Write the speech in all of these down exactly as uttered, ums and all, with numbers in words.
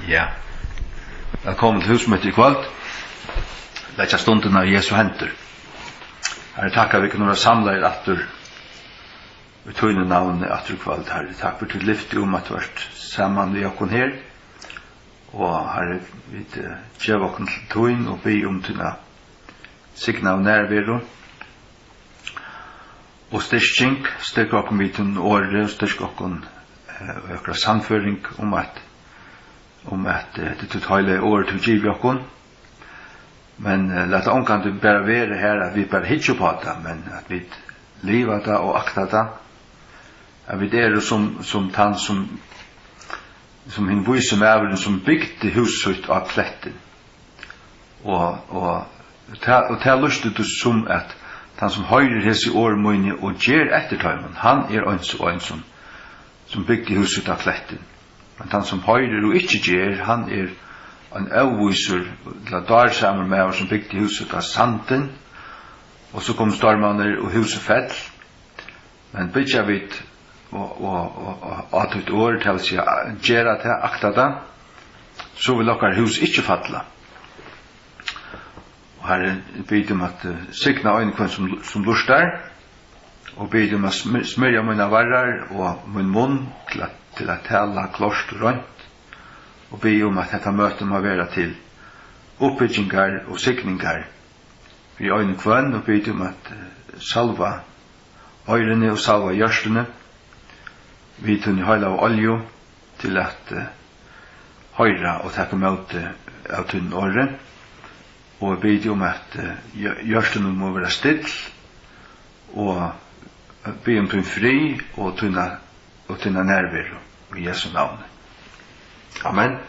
Ja. Vælkomin til hús mítt í kvøld. Leggja stundina í Jesu hendur. Harri, takk at vit kunnu vera samlaðir aftur í tíni navni aftur í kvøld, Harri. Takk fyri títt lyfti um, at tú ert saman við okkum her. Og, Harri, vit, eh, geva okkum til tín og biðja um tína signaðu nærveru og styrking. Styrk okkum við tínum orði og styrk okkum, eh, í okkara sannføring um at, um at, eh, hetta er títt heilaga orð, tú givið okkum. Men, eh, lat tað ongantíð bara vera har, at vit bara hyggja upp á tað, men at vit liva tað og akta tað. At vit eru sum, sum tann, sum, sum hin vísi maðurin, sum bygdi hús sítt á klettin. Og, og tað, og tað lýsti tú sum, at tann, sum hoyrir hesi orð míni og ger eftir teimum, hann er eins og ein, sum, sum bygdi hús sítt á klettin. Men tann, sum hoyrir og ikki ger, hann er ein óvísur ella dársamur maður, sum bygdi hús sítt á sandin, og so komu stormarnir, og húsið fell. Men byggja vit og, og, og, og á títt orð, tað vil siga, gera tað, akta tað, so vil okkara hús ikki falla. Og, Harri, eg biði um at, eh, signa ein hvønn, sum, sum lurtar, og biði um at smy-, smyrja mínar varrar og mín munn til at, til at tala klárt og reint, og biði um, at hetta møtið má vera til uppbyggingar og signingar fyri ein hvønn, og biði um at, eh, salva oyruni og salva hjørtuni við tíni heilagu olju til at, eh, hoyra og taka ímóti av tínum orði. Og eg biði um, at, eh, hjør-, hjørtuni má vera still, og biði um tín frið og tína, og tína nærveru í Jesu navni. Amen.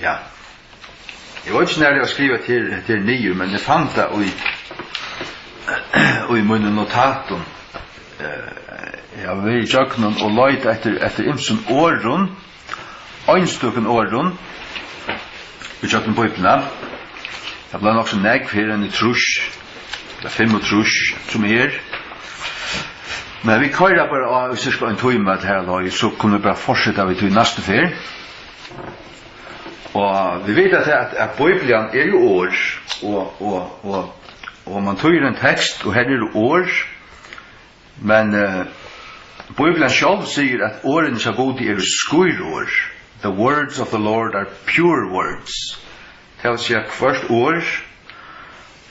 Ja. Eg veit ikki, nær eg havi skrivað hetta her, hetta her niður, men eg fann tað í, í mínum notatum. Eh, eg havi verið ígjøgnum og leitað eftir, eftir ymsum orðum, einstøkum orðum, ígjøgnum Bíbliuna. Tað bleiv nokk so nógv her, enn í trýss, ella fimmogtrýss, sum er. Men vit koyra bara á í cirka ein tíma, at her leið, so kunnu vit bara fortseta við tí næstu ferð. Og vit vita at, at, at Bíblian er jo orð, og, og, og, og man týðir ein tekst, og her eru orð, men, eh, Bíblian sjálv sigur, at orðini hjá Gudi eru skýr orð. The words of the Lord are pure words. Tað vil siga, hvørt orð,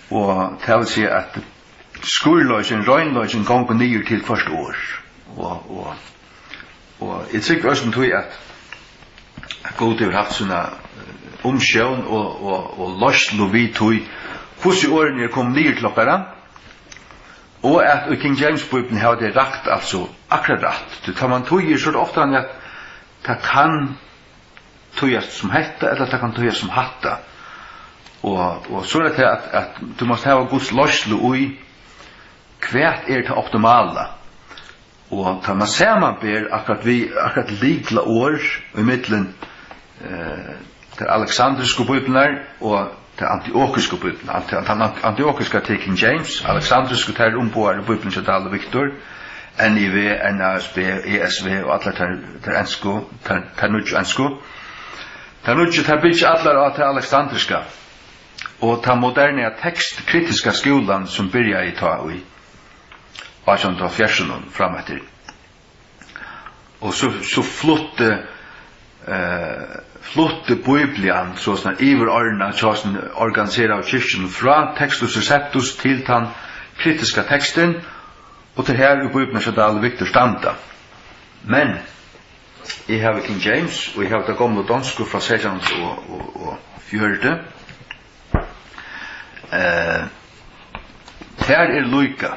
og tað vil siga, at skýrleikin, reinleikin gongur niður til hvørt orð. Og, og, og eg trúgvi eisini tí, at, at Gud hevur havt sína, eh, umsjón og, og, og leiðslu við tí, hvussu orðini eru komin niður til okkara, og at í King James Bíbliuni hava tey rakt, altso, akkurát rætt. Tí tá man týðir, so er tað ofta, at tað kann týðast sum hetta, ella tað kann týðast sum hatta. Og, og so er tað, at, at tú mást hava Guds leiðslu í, hvat er tað optimala? Og tá man samanber akkurát við, akkurát lyklaorð í millum, eh, tær aleksandrisku bíbliurnar og tær antiokisku bíbliurnar. Ant-, tann ant-, antiokiska, tað er King James, aleksandrisku, tað er umboðar í Bíbliuni hjá Dahl og Victor, N I V, N A S B, E S V og allar tær, tær ensku, tær, tær nýggju ensku. Tær nýggju, tær byggja allar á tað aleksandriska. Og tann moderna tekstkritiska skúlan, sum byrjaði tá í átjan hundrað og hálvfjerðsunum fram eftir. Og so, so flutti, eh, flutti Bíblian, so snar yvirordnað hjá sum organiseraðu kirkjunum, frá Textus Receptus til tann kritiska tekstin, og til her í Bíbliuni hjá Dahl og Victor standa. Men eg havi King James, og eg havi ta gomlu donsku frá seytjan hundrað og fjøruti. Eh, tær eru líka.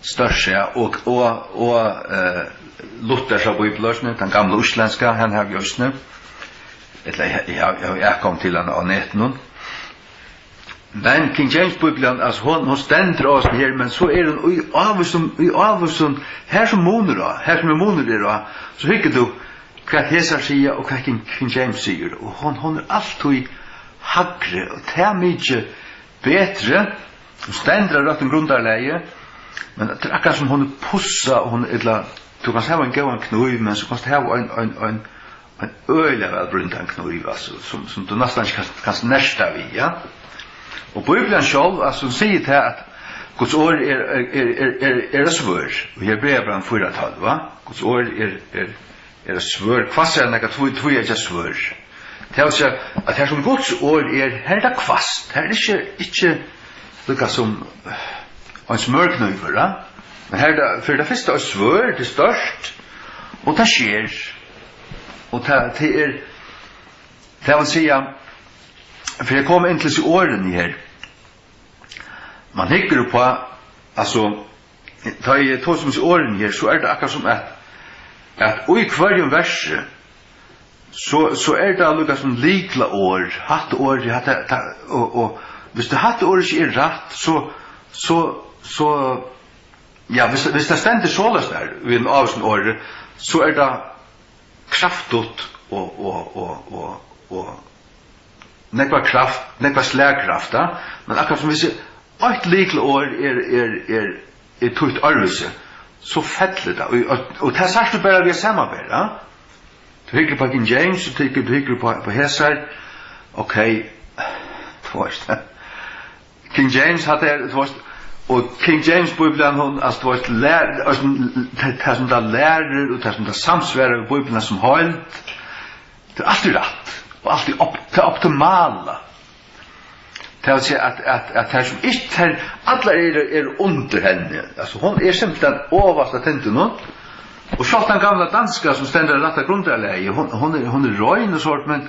Stórsæð og, og, og, eh, Luthersa bíbliu eisini, tann gamla íslendska, hann havi eg eisini. Ella eg, eg, eg, eg havi atkomu til hann á netinum. Men King James Bíblian, altso, hon, hon stendur á sum her, men so er hon í ávísum, í ávísum, har sum munur á, har sum er munur er á, so hyggur tú, hvat hesar siga og hvat King, King James sigur, og hon, hon er altíð hægri, og tað er mikið betri, hon stendur á røttum grundarlagi, men tað er akkurát sum hon er pussað, og hon er illa tú kanst hava ein góðan knív, men so kanst tú hava ein, ein, ein, ein øgiliga væl brúndan knív, altso, sum, sum tú næstan ikki kanst, kanst nerta við, ja? Og Bíblian sjálv, altso, hon sigur tað, at Guds orð er, er, er, er, er, er eitt svørð, í Hebreabrævinum fýra tólv, va? Guds orð er, er, er eitt svørð, hvassari enn nakað tví-, tvíeggað svørð. Tað vil siga, at har sum Guds orð er, har er tað hvasst, har er ikki, ikki líka sum ein smørknívur, ja? Men har er tað, fyri tað fyrsta eitt svørð, tað er stórt, og tað sker, og tað, tað er, tað vil siga, fyri at koma inn til hesi orðini her, man hyggur upp á, altso, tá eg tosi um hesi orðini her, so er tað akkurát sum at, at í hvørjum versi, so, so er tað líka sum lyklaorð, hatta orðið, hatta, ta-, og, og viss tað hatta orðið ikki er rætt, so, so, so, ja, viss, viss tað stendur soleiðis har, við einum ávísum orði, so er tað kraftfult og, og, og, og, og nógva kraft, nógva slagkraft, ja? Men akkurát sum viss eitt lyklaorð er, er, er, er týtt øðrvísi, so fellur tað. Og, og, og tað sært tú bara við at samanbera, ja? Tú hyggur upp á King James, og tú hyggur, tú hyggur upp á, upp á hesar. Ok, tú veist, King James, hatta er, tú veist, og King James Bíblian, hon, altso, tú veist, lær-, altso, tað, tað sum tað lærir, og tað sum tað samsvarar við Bíbliuna sum heild, tað er altíð rætt, og altíð op-, tað optimala. Tað vil siga, at, at, at tær sum ikki, tær allar eru, eru undir henni. Altso, hon er simpelthen ovast á tindunum, og sjálvt tann gamla danska, sum stendur á rætta grundarlagi, hon, hon er, hon er rein og sort, men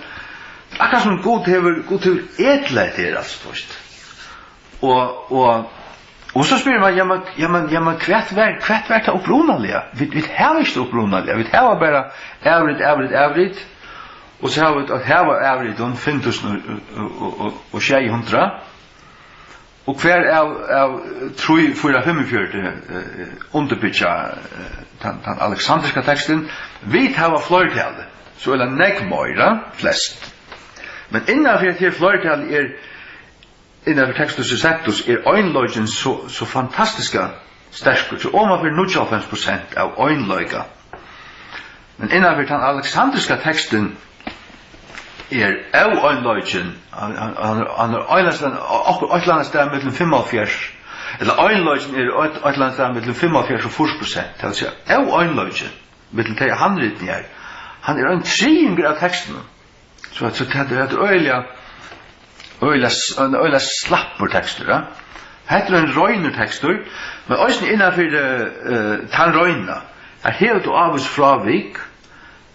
akkurát sum Gud hevur, Gud hevur etlað hetta her, altso, tú veist. Og, og, og so spyr man, jamen, jamen, jamen, hvat var, hvat var tað upprunaliga? Vit, vit hava ikki tað upprunaliga. Vit hava bara avrit, avrit, avrit. Og so hava vit at hava avrit um fimm túsund og, og, og, og, og sjey hundrað. Og hvar av, av trý, fýra, fimmogfjøruti, eh, undirbyggja, eh, tann, tann aleksandriska tekstin. Vit hava fleirtalið. So er tað nógv meira, flest. Men innanfyri at her fleirtalið er, innanfyri Textus Receptus er einleikin so, so fantastiska sterkur, so oman fyri níggjuoghálvfems prosent av einleika. Men innanfyri tann aleksandriska tekstin er óeinleikin, hann, hann, hann, hann er einleikin, eitt ella annað stað millum fimmoghálvfjerðs, ella einleikin er eitt, eitt ella annað stað millum fimmoghálvfjerðs og fýrs prosent, tað vil siga, óeinleikin millum tey handritini her, hann er ein triðingur av tekstinum. So, so tað er, tað er øgiliga, øgiliga s-, ein øgiliga slappur tekstur, ja. Hetta er ein reinur tekstur, men eisini innanfyri, eh, tann reina, har hevur tú ávís frávik,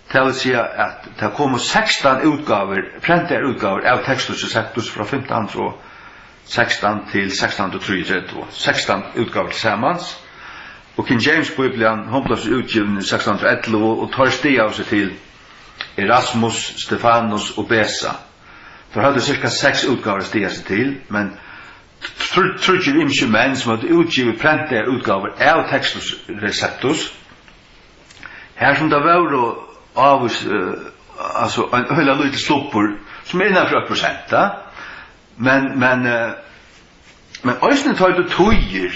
tað vil siga, at tað komu sekstan útgávur, prentaðar útgávur av Textus Receptus frá fimtan hundrað og sekstan til sekstan hundrað og trýogtretivu, sekstan útgávur til samans, og King James Bíblian, hon bleiv so útgivin í sekstan hundrað og ellivu, og teir staðaðu seg til Erasmus, Stefanus og Beza. Teir høvdu cirka seks útgávur at staða seg til, men tr-, tríggir ymskir menn, sum høvdu útgivið prentaðar útgávur av Textus Receptus, har sum tað vóru ávís, eh, altso, ein øgiliga lítil slumpur, sum er innan fyri eitt prosent, ja. Men, men, eh, men eisini tá tú týðir,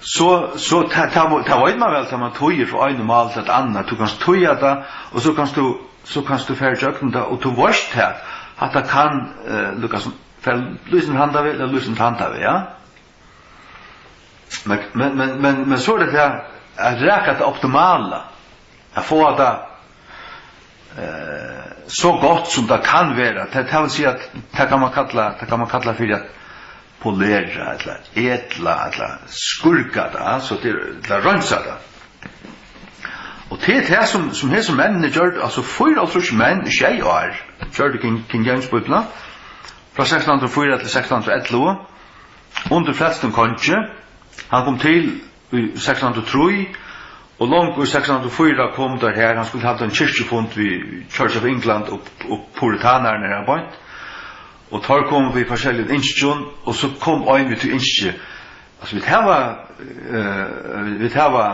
so, so ta-, ta-, tað veit man væl, tá man týðir frá einum máli til eitt annað. Tú kanst týða tað, og so kanst tú, so kanst tú fara ígjøgnum tað, og tú veitst tað, at tað kann, eh, líka sum, fara líka sum handan veg, ella líka sum handan veg, ja. Men, men, men, men, men so er tað tað at raka tað optimala, at fáa tað, eh, so gott sum tað kann vera. Tað, tað vil siga, at tað kann man kalla, tað kann man kalla fyri at polera, ella etla, ella skurka tað, so tað er, ella reinsa tað. Og tað er tað, sum, sum hesir menninir gjørdu, altso fýraoghálvtrýss menn í sjey ár, gjørdu King, King James Bíbliuna, frá sekstan hundrað og fýra til sekstan hundrað og ellivu, undir frelstum kongi. Hann kom til í sekstan hundrað og trý, og longu í sekstan hundrað og fýra komu teir har, hann skuldi halda ein kirkjufund við Church of England og, og puritanararnar har beint. Og teir komu við forskelligum ynskjum, og so kom ein við tí ynski. Altso, vit hava, eh, vit hava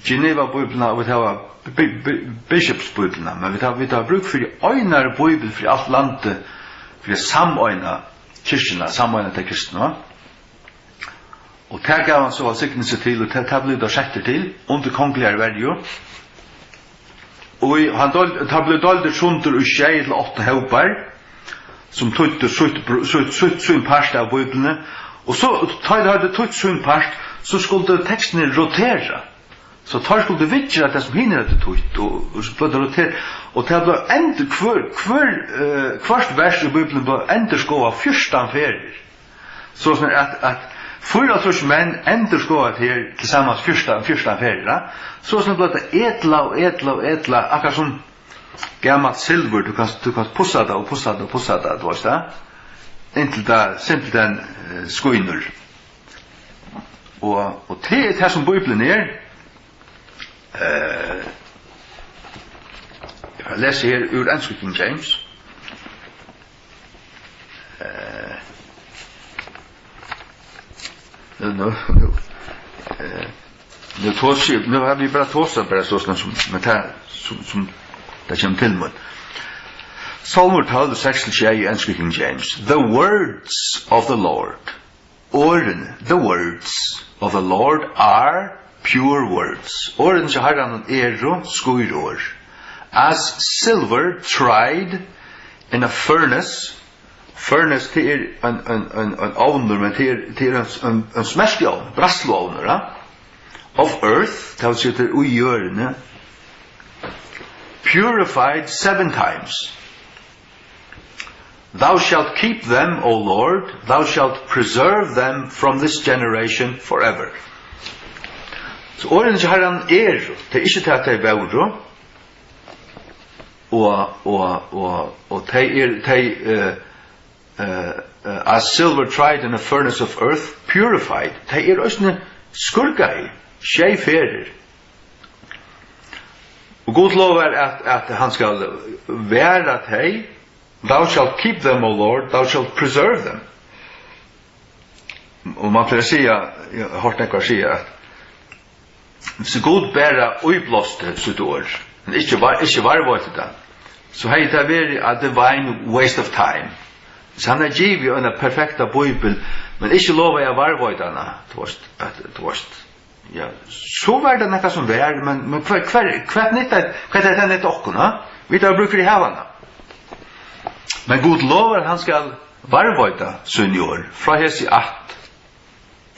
Geneva-bíbliuna, og vit hava bi-, bi-, Bishopsbíbliuna, men vit hava, vit hava brúk fyri einari bíbel fyri alt landið, fyri at sameina kirkjuna, sameina tey kristnu. Og tað gav hann so vælsignilsi til, og tað, tað bleiv tað settur til, undir kongligar verju. Og í, hann deil-, tað bleiv deildur sundur í sjey ella átta hópar, sum týddu sítt br-, sítt, sítt, sín part av Bíbliuni. Og so, tá teir høvdu týtt sín part, so skuldu tekstirnir rotera. So teir skuldu viðgera tað, sum hinir høvdu týtt, og, og so bleiv tað rotert, og tað bleiv endur-, hvør, hvør, eh, hvørt vers í Bíbliuni bleiv endurskoðað fjúrtan ferðir. Soleiðis at, at fýraoghálvtrýss menn endurskoðaðu her til samans fjúrtan, fjúrtan ferðir, ja. Soleiðis bleiv tað etlað og etlað og etlað, akkurát sum gamalt silvur, tú kanst, tú kanst pussa tað og pussa tað og pussa tað, tú veist tað, inntil tað simpelthen, eh, skínur. Og, og tað er tað, sum Bíblian er. Eh, eg fari at lesa her úr ensku King James. Eh, nú, nú, nú, eh, nú tosi eg, nú havi eg bara tosað bara so sum, men tað sum, sum tað kemur til mín. Sálmur tólv, seks til sjey í ensku King James. The words of the Lord. Orðini, the words of the Lord are pure words. Orðini hjá Harranum eru skír orð. As silver tried in a furnace. Furnace, tað er ein, ein, ein, ein ovnur, men tað er, tað er ein, ein, ein smeltiovnur, bræðsluovnur, ja? Of earth, tað vil siga, tað er í jørðini. Purified seven times. Thou shalt keep them, O Lord, thou shalt preserve them from this generation forever. So orðini hjá Harranum eru, tað er ikki tað, tey vóru. Og, og, og, og tey er, tey, eh, eh, eh, as silver tried in a furnace of earth, purified. Tey eru eisini skurkað sjey ferðir. Og Gud lovar at, at hann skal vera tey, Thou shalt keep them, O Lord, thou shalt preserve them. Og man plagar at siga, eg havi hoyrt nógvar siga, at hvis Gud bara íblásti sítt orð, men ikki var-, ikki varðveitti tað, so hevði tað verið a divine waste of time. Hvis hann hevði givið eina perfekta bíbel, men ikki lovaði at varðveita hana, tú veist, at, tú veist, ja, so var tað nakað sum var, men, men hvat, hvat, hvat nyttar, hvat er tað nytta okkum, ha? Vit hava brúk fyri at hava hana. Men Gud lovar, at hann skal varðveita síni orð frá hesi ætt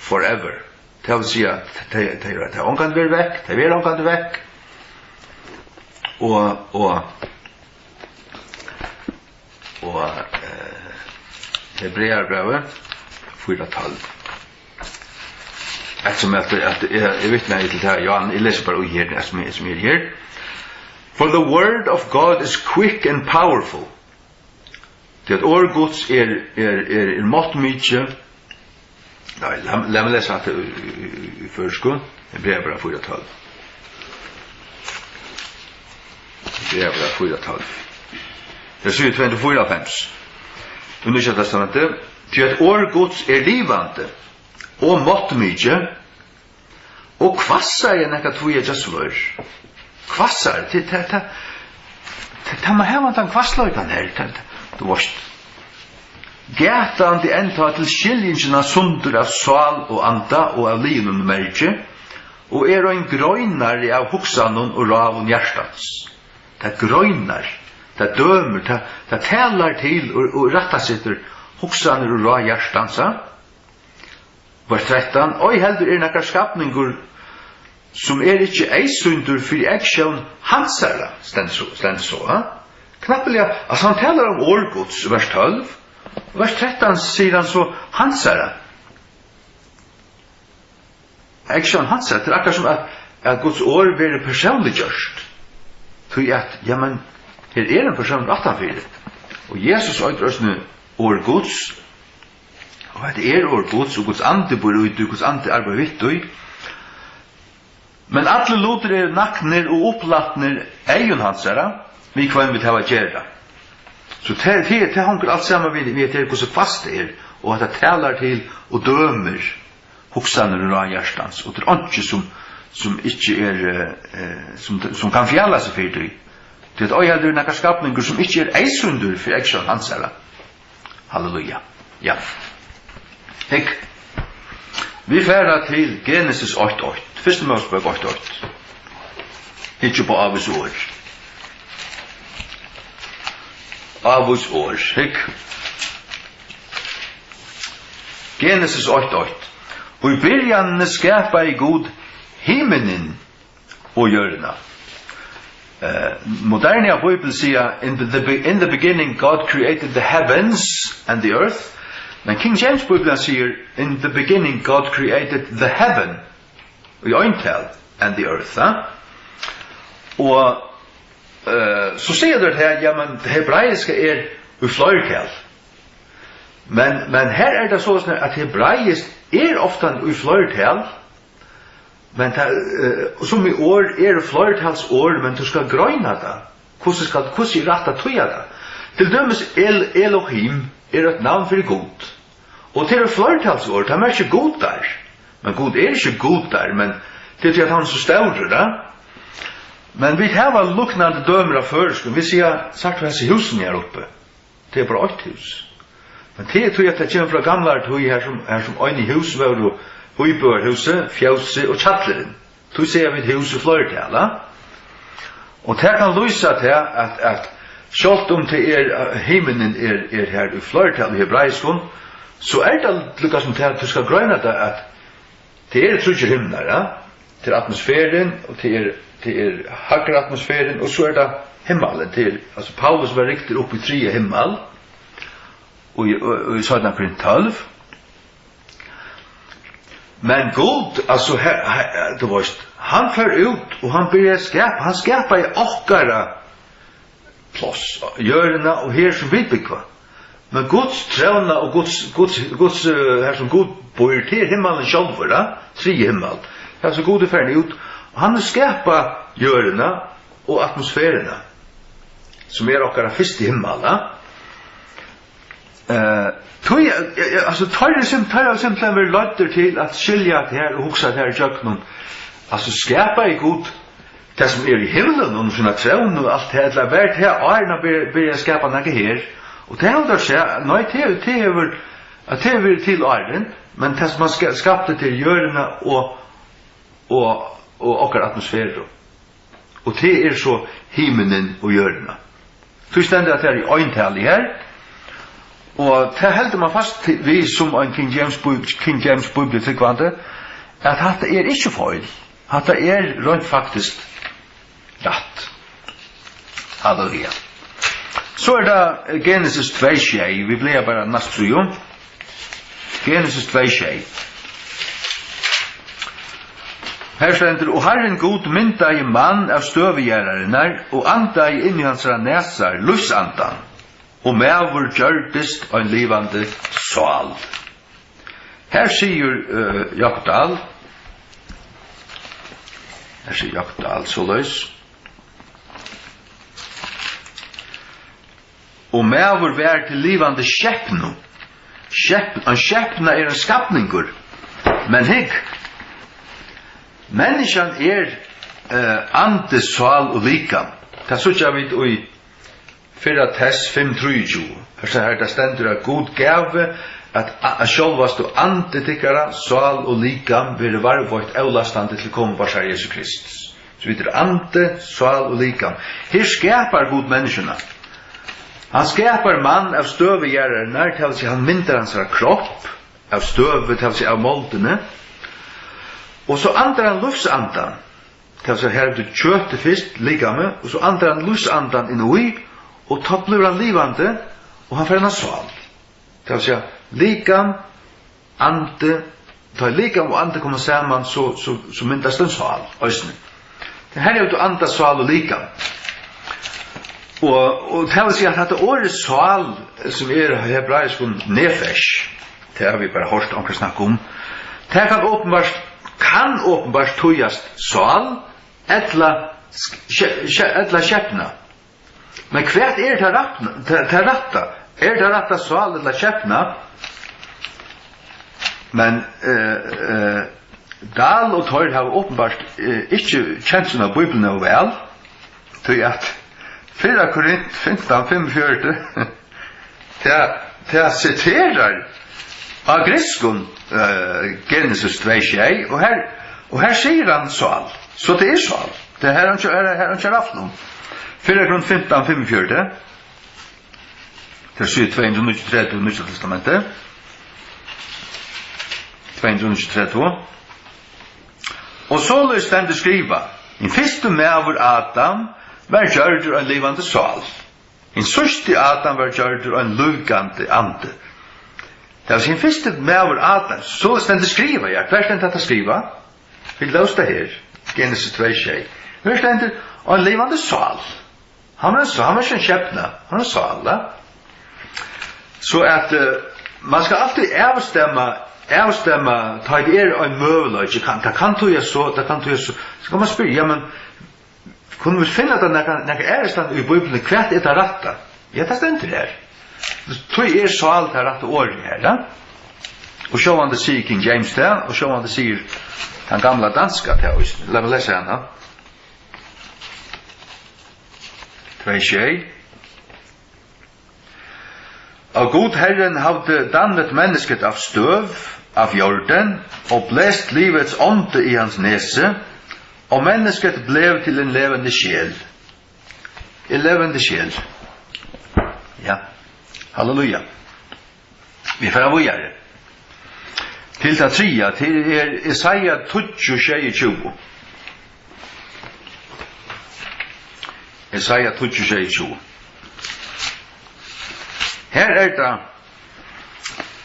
forever. Tað vil siga, tey, tey, tey ongantíð verða vekk, tey verða ongantíð vekk. Og, og Og, eh, Hebreabrævið fýra tólv. Eftirsum at, at eg, eg vitni til tað, ja, eg lesi bara í her, sum er, sum er her. For the word of God is quick and powerful. Tí at orð Guds er, er, er, er máttmikið, Nei, lat, lat meg lesa hatta í, í, í, í føroyskum. Hebreabrævið fýra tólv. Hebreabrævið fýra tólv. Tað er síða tvey hundrað og fýraoghálvfems. Í Nýggja Testamenti. Tí at orð Guds er livandi og máttmikið og hvassari enn nakað tvíeggað svørð. Hvassari, tað, tað, tað, tað, tað má hava tann hvassleikan her, tað, tað, tú veist. Gatandi enntá til skiljingina sundur av sál og anda og av liðum og mergi, og er ein greinari av hugsanum og ráðum hjartans. Tað greinar, tað dømir, tað, tað talar til og, og rættasetur hugsanir og ráð hjartans, ha? Vers trettan, ei heldur er nakar skapningur, sum er ikki eyðsýndur fyri eygsjón hansara, stendur so, stendur so, ha? Knappliga, altso, hann talar um orð Guds, vers tólv, vers trettan sigur hann so, hansara. Eygsjón hansara, tað er akkurát sum at, at Guds orð verður persónliggjørt. Tí at, ja, men, her er ein persónur aftanfyri. Og Jesus eitur eisini orð Guds, Og hetta er orð Guds, og Guds andi býr í tí, Guds andi arbeiðir við tí. Men allir lutir eru naknir og upplatnir eygum hansara, við hvønn vit hava at gera. So tað, tað, tað hongur alt saman við, við at tað er, hvussu fast tað er, og at tað talar til og dømir hugsanir og ráð hjartans, og tað er einki sum, sum ikki er, eh, eh, sum, sum kann fjala seg fyri tí. Tí at ei heldur er nakar skapningur, sum ikki er eyðsýndur fyri eygsjón hansara. Halleluja. Ja. Hygg. Vit fara til Genesis eitt eitt. Fyrstu Mósebók eitt eitt. Hygg upp á ávís orð. Ávís orð. Hygg. Genesis eitt eitt. Í byrjanini skapaði Gud himinin og jørðina. Eh, moderne Bibel sigur, "In the, the be-, in the beginning God created the heavens and the earth." Men King James Bibelen sigur, "In the beginning God created the heaven," í eintal, "and the earth", ha? Og, eh, so sigur tað her, ja, men hebraiska er í fleirtal. Men, men her er tað soleiðis, at hebraiskt er ofta í fleirtal, men tað, eh, summi orð eru fleirtalsorð, men tú skalt greina tað. Hvussu skal, hvussu er rætt at týða tað? Til dømis El-, Elohim er eitt navn fyri Gud. Og tað eru fleirtalsorð, tað merkir gudar. Men Gud er ikki gudar, men tað er tí, at hann er so stórur, ja? Men vit hava líknandi dømir á føroyskum. Vit siga, sært tú hasi húsini her uppi? Tað er bara eitt hús. Men tað er tí, at tað kemur frá gamlari tíð, har sum, har sum eini hús vóru íbúðarhúsið, fjósið og kjallarin. Tí siga vit hús í fleirtali. Og tað kann lýsa tað, at, at sjálvt um tað er, eh, himinin er, er her í fleirtali í hebraiskum, so er tað líka sum tað, tú skalt greina tað, at tað eru tríggir himlar, ja? Tað er atmosferin, og tað er, tað er hægri atmosferin, og so er tað himmalin. Tað er, altso, Paulus var ryktur upp í triðja himmal, og í, og, og í seinna Korint tólv. Men Gud, altso, her, her, tú veist, hann fer út, og hann byrjar at skapa, hann skapaði okkara pláss, jørðina og her sum vit búgva. Men Guds tróna og Guds, Guds, Guds, eh, her sum Gud býr, tað er himmalin sjálvur, ja? Triði himmal. Her sum Gud er farin út, og hann hevur skapað jørðina og atmosferina, sum er okkara fyrsti himmal, ja? Eh, tí, eh, eh, altso, teir eru sim-, teir hava simpelthen verið leiddir til at skilja tað her og hugsa tað her ígjøgnum. Altso, skapaði Gud tað, sum er í himlunum, sína trónu og alt tað, ella var tað áðrenn hann byr-, byrjaði at skapa nakað her? Og tað halda teir seg, nei, tað, tað hevur, at tað hevur verið til áðrenn, men tað, sum hann ska-, skapti, til jørðina og, og, og okkara atmosferu. Og tað er so himinin og jørðina. Tí stendur, at tað er í eintali her, og tað heldur man fast til, við sum ein King James Bí-, King James Bíbliutrúgvandi, at hatta er ikki feil. Hatta er reint faktiskt rætt. Halleluja. So er tað, eh, Genesis tvey sjey. Vit blaða bara næstu síðu. Genesis tvey sjey. Her stendur: "Og Harrin Gud myndaði mann av støvi jarðarinnar, og andaði inn í hansara nasar lívsandan, og maður gjørdist ein livandi sál." Her sigur, eh, Jákup Dahl, her sigur Jákup Dahl soleiðis: "Og maður var til livandi skepnu." Skepn-, ein skepna er ein skapningur. Men hygg, menniskjan er, eh, andi, sál og likam. Tað síggja vit í fyrra Tess fimm trýogtjúgu. Her, her tað stendur, at Gud gav, at, at sjálvastu andi tykkara, sál og likam verði varðveitt ólastandi til komufars Harra Jesu Krists. So vit eru andi, sál og likam. Her skapar Gud menniskjuna. Hann skapar mann av støvi jarðarinnar, tað vil siga, hann myndar hansara kropp av støvi, tað vil siga, av moldini. Og so andar hann lívsandan, tað vil siga, her er kjøtið fyrst, likamið, og so andar hann lívsandan inn í, og tá blívur hann livandi, og hann fær eina sál. Tað vil siga, likam, andi, tá likam og andi koma saman, so, so, so myndast ein sál eisini. Her hevur tú anda, sál og likam. Og, og tað vil siga, at hetta orðið sál, sum er á hebraiskum nefesh, tað hava vit bara hoyrt onkran snakka um, tað kann openbart, kann openbart týðast sál ella ske-, ske-, ella skepna. Men hvat er tað rætt-, tað, tað rætta? Er tað rætta sál ella skepna? Men, eh, eh, Dahl og teir hava openbart, eh, ikki kent sína Bíbel nóg væl, tí at fyrra Korint fimtan fimmogfjøruti, tað, tað siterar á grikskum, eh, Genesis tvey sjey, og her, og her sigur hann sál. So tað er sál. Tað er her, hann, her, her, hann kemur aftur um. Fyrra Korint fimtan fimmogfjøruti. Tað er síða tvey hundrað og níggjuogtretivu í Nýggja Testamenti. Tvey hundrað og níggjuogtretivu. Og soleiðis stendur skrivað: Hin fyrsti maður, Adam, var gjørdur ein livandi sál. Hin síðsti Adam var gjørdur ein lívgandi andi. Tað vil siga, hin fyrsti maður, Adam, so stendur skrivað, ja. Hvar stendur hetta skrivað? Vit lósu tað her, Genesis tvey sjey. Her stendur ein livandi sál. Hann var ein sál, hann var ikki ein skepna, hann var ein sál, ja. So at, eh, man skal altíð avstemma, avstemma, tá tað er ein møguleiki, kann, tað kann týða so, tað kann týða so. So kann man spyrja, ja, men kunnu vit finna tað nakað, nakað aðrastaðni í Bíbliuni, hvat er tað rætta? Ja, tað stendur her. Tí er sál tað rætta orðið her, ja? Og sjálvandi sigur King James tað, og sjálvandi sigur tann gamla danska tað eisini. Lat meg lesa hana. Tvey sjey. Og Gud Herren havde dannet mennesket af støv, af jorden, og blæst livets ånde i hans næse, og mennesket blev til en levende sjæl. En levende sjæl. Ja. Halleluja. Vit fara víðari. Til tað triðja, til er Jesaja tíggju sjeyogtjúgu. Jesaja tíggju sjeyogtjúgu. Her er tað,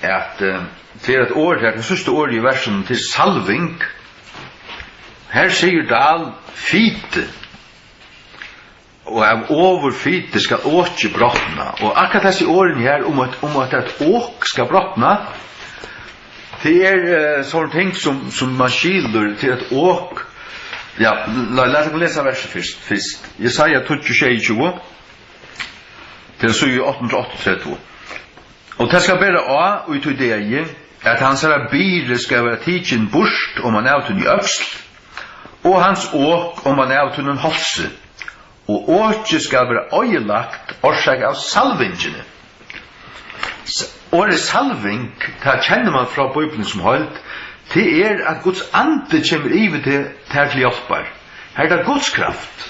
at, eh, tað er eitt orð her, tað síðsta orðið í versinum, til salving. Her sigur Dahl: Fiti. Og av ovurfiti skal okið brotna. Og akkurát hesi orðini her um at, um at eitt ok skal brotna, tað er, eh, sovorðin ting sum, sum man skilur til eitt ok. Ja, la, lat okkum lesa versið fyrst, fyrst. Jesaja tíggju sjeyogtjúgu, til síðu átta hundrað og áttaogtretivu. Og tað skal bera á í tí degi, at hansara byrði skal vera tikin burt oman av tíni øksl, og hans ok oman av tínum hálsi, og okið skal vera oyðilagt orsakað av salvingini. S-, orðið salving, tað kennir mann frá Bíbliuni sum heild, tað er, at Guds andi kemur yvir teg, tær til hjálpar. Her er tað Guds kraft.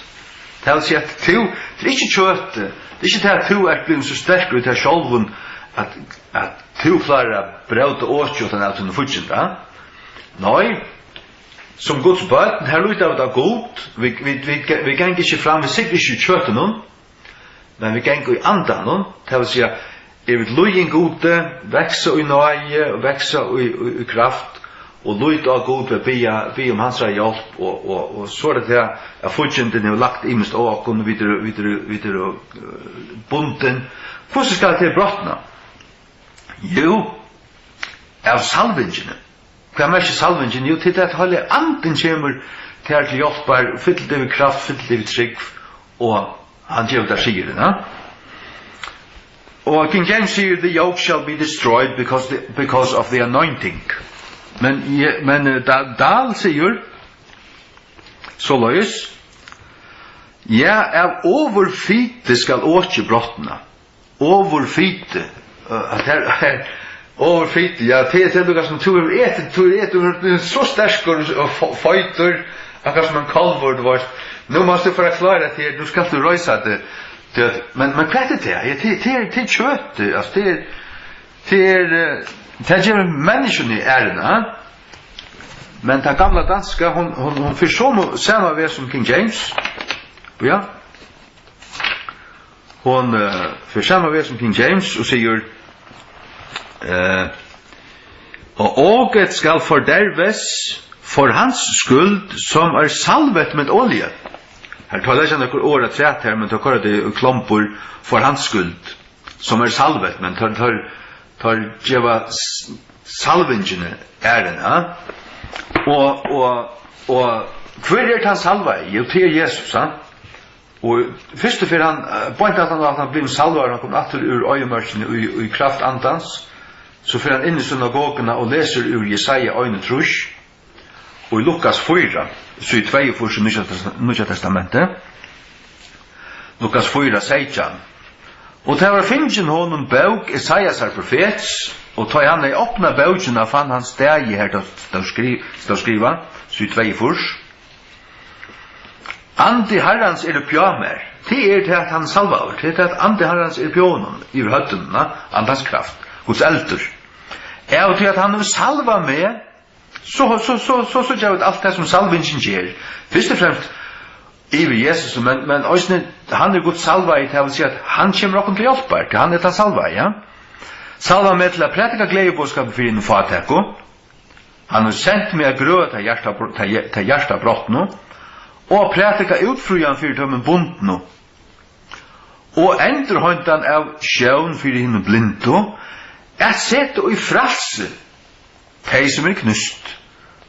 Tað vil siga, at tú, tað er ikki kjøtið, tað er ikki tað, at tú ert blivin so sterkur í tær sjálvum, at, at tú klárar at bróta okið uttan av tínum fígginda. Nei, sum Guds børn, her líta vit á Gud, vit, vit, vit, vit ganga ikki fram, vit sigla ikki í kjøtinum, men vit ganga í andanum, tað vil siga, er vit lýðin Gudi, vaksa í náði, vaksa í, í, í kraft, og líta á Gud, vit biðja, biðja um hansara hjálp, og, og, og so er tað tað, at fíggindin hevur lagt ymiskt á okkum, vit eru, vit eru, vit eru, eh, bundin. Hvussu skal tað brotna? Jú, av salvingini. Hvat merkir salvingin? Jú, tað er, at Heilagi Andin kemur tær til hjálpar, fyllir teg við kraft, fyllir teg við trúgv, og hann gevur tær sigurin, ja? Og King James sigur: "The yoke shall be destroyed because the, because of the anointing." Men, je-, men, eh, Da-, Dahl sigur soleiðis: "Ja, av ovurfiti skal okið brotna." Ovurfiti. Eh, at her, her, ovurfiti, ja, tað er, tað er líka sum tú hevur etið, tú hevur etið, tú ert blivin so sterkur og fo-, feitur, akkurát sum ein kálvur, tú veitst. Nú mást tú fara at klára teg, nú skalt tú reisa teg. Tú veit, men, men hvat er tað? Ja, tað, tað er, tað er kjøtið, altso, tað er, tað er, eh, tað gevur menniskjuni æruna, ha? Men tann gamla danska, hon, hon, hon fer somu, sama veg sum King James. Ja. Hon, eh, fer sama veg sum King James og sigur, eh, "Og åket skal fordærves for hans skyld, som er salvet med olie." Her tá lesa nøkur orð afturat her, men tá koyra tey í klombur, "for hans skyld, som er salvet", men teir, teir, teir geva s-, salvingini æruna. Og, og, og hvør er tann salvaði? Jú, tað er Jesus, ha? Og fyrst og fremst hann, eh, beint aftan á at hann blivin salvaður, hann kom aftur úr oyðimørkini í, í kraft Andans, so fer hann inn í synagoguna og lesur úr Jesaja einogtrýss, og í Lukas fýra, síðu tveyogfýrs í Nýggja Testa-, Nýggja Testamenti. Lukas fýra seytjan. Og tað var fingin honum bók Esaiasar profets, Og tá hann hevði opnað bókina, fann hann staðið har, tað stóð skri-, stóð skrivað, síða tveyogfýrs: Andi Harrans er uppi á mær. Tað er tað, at hann er salvaður. Tað er tað, at Andi Harrans er uppi á honum, yvir høvdinum, na? Andans kraft, Guds eldur. Av tí at hann hevur salvað meg, so, so, so, so síggja vit alt tað, sum salvingin ger. Fyrst og fremst yvir Jesus, men, men eisini, hann er Guds salvaði, tað vil siga, at hann kemur okkum til hjálpar, tí hann er tann salvaði, ja? Salva meg til at prædika gleðiboðskapin fyri hinum fátæku. Hann hevur sent meg at grøða tey hjarta-, tey, tey hjartabrotnu, og at prædika útfrían fyri teimum bundnu, og endurheintan av sjón fyri hinum blindu, at seta í frælsi tey, sum eru knúst.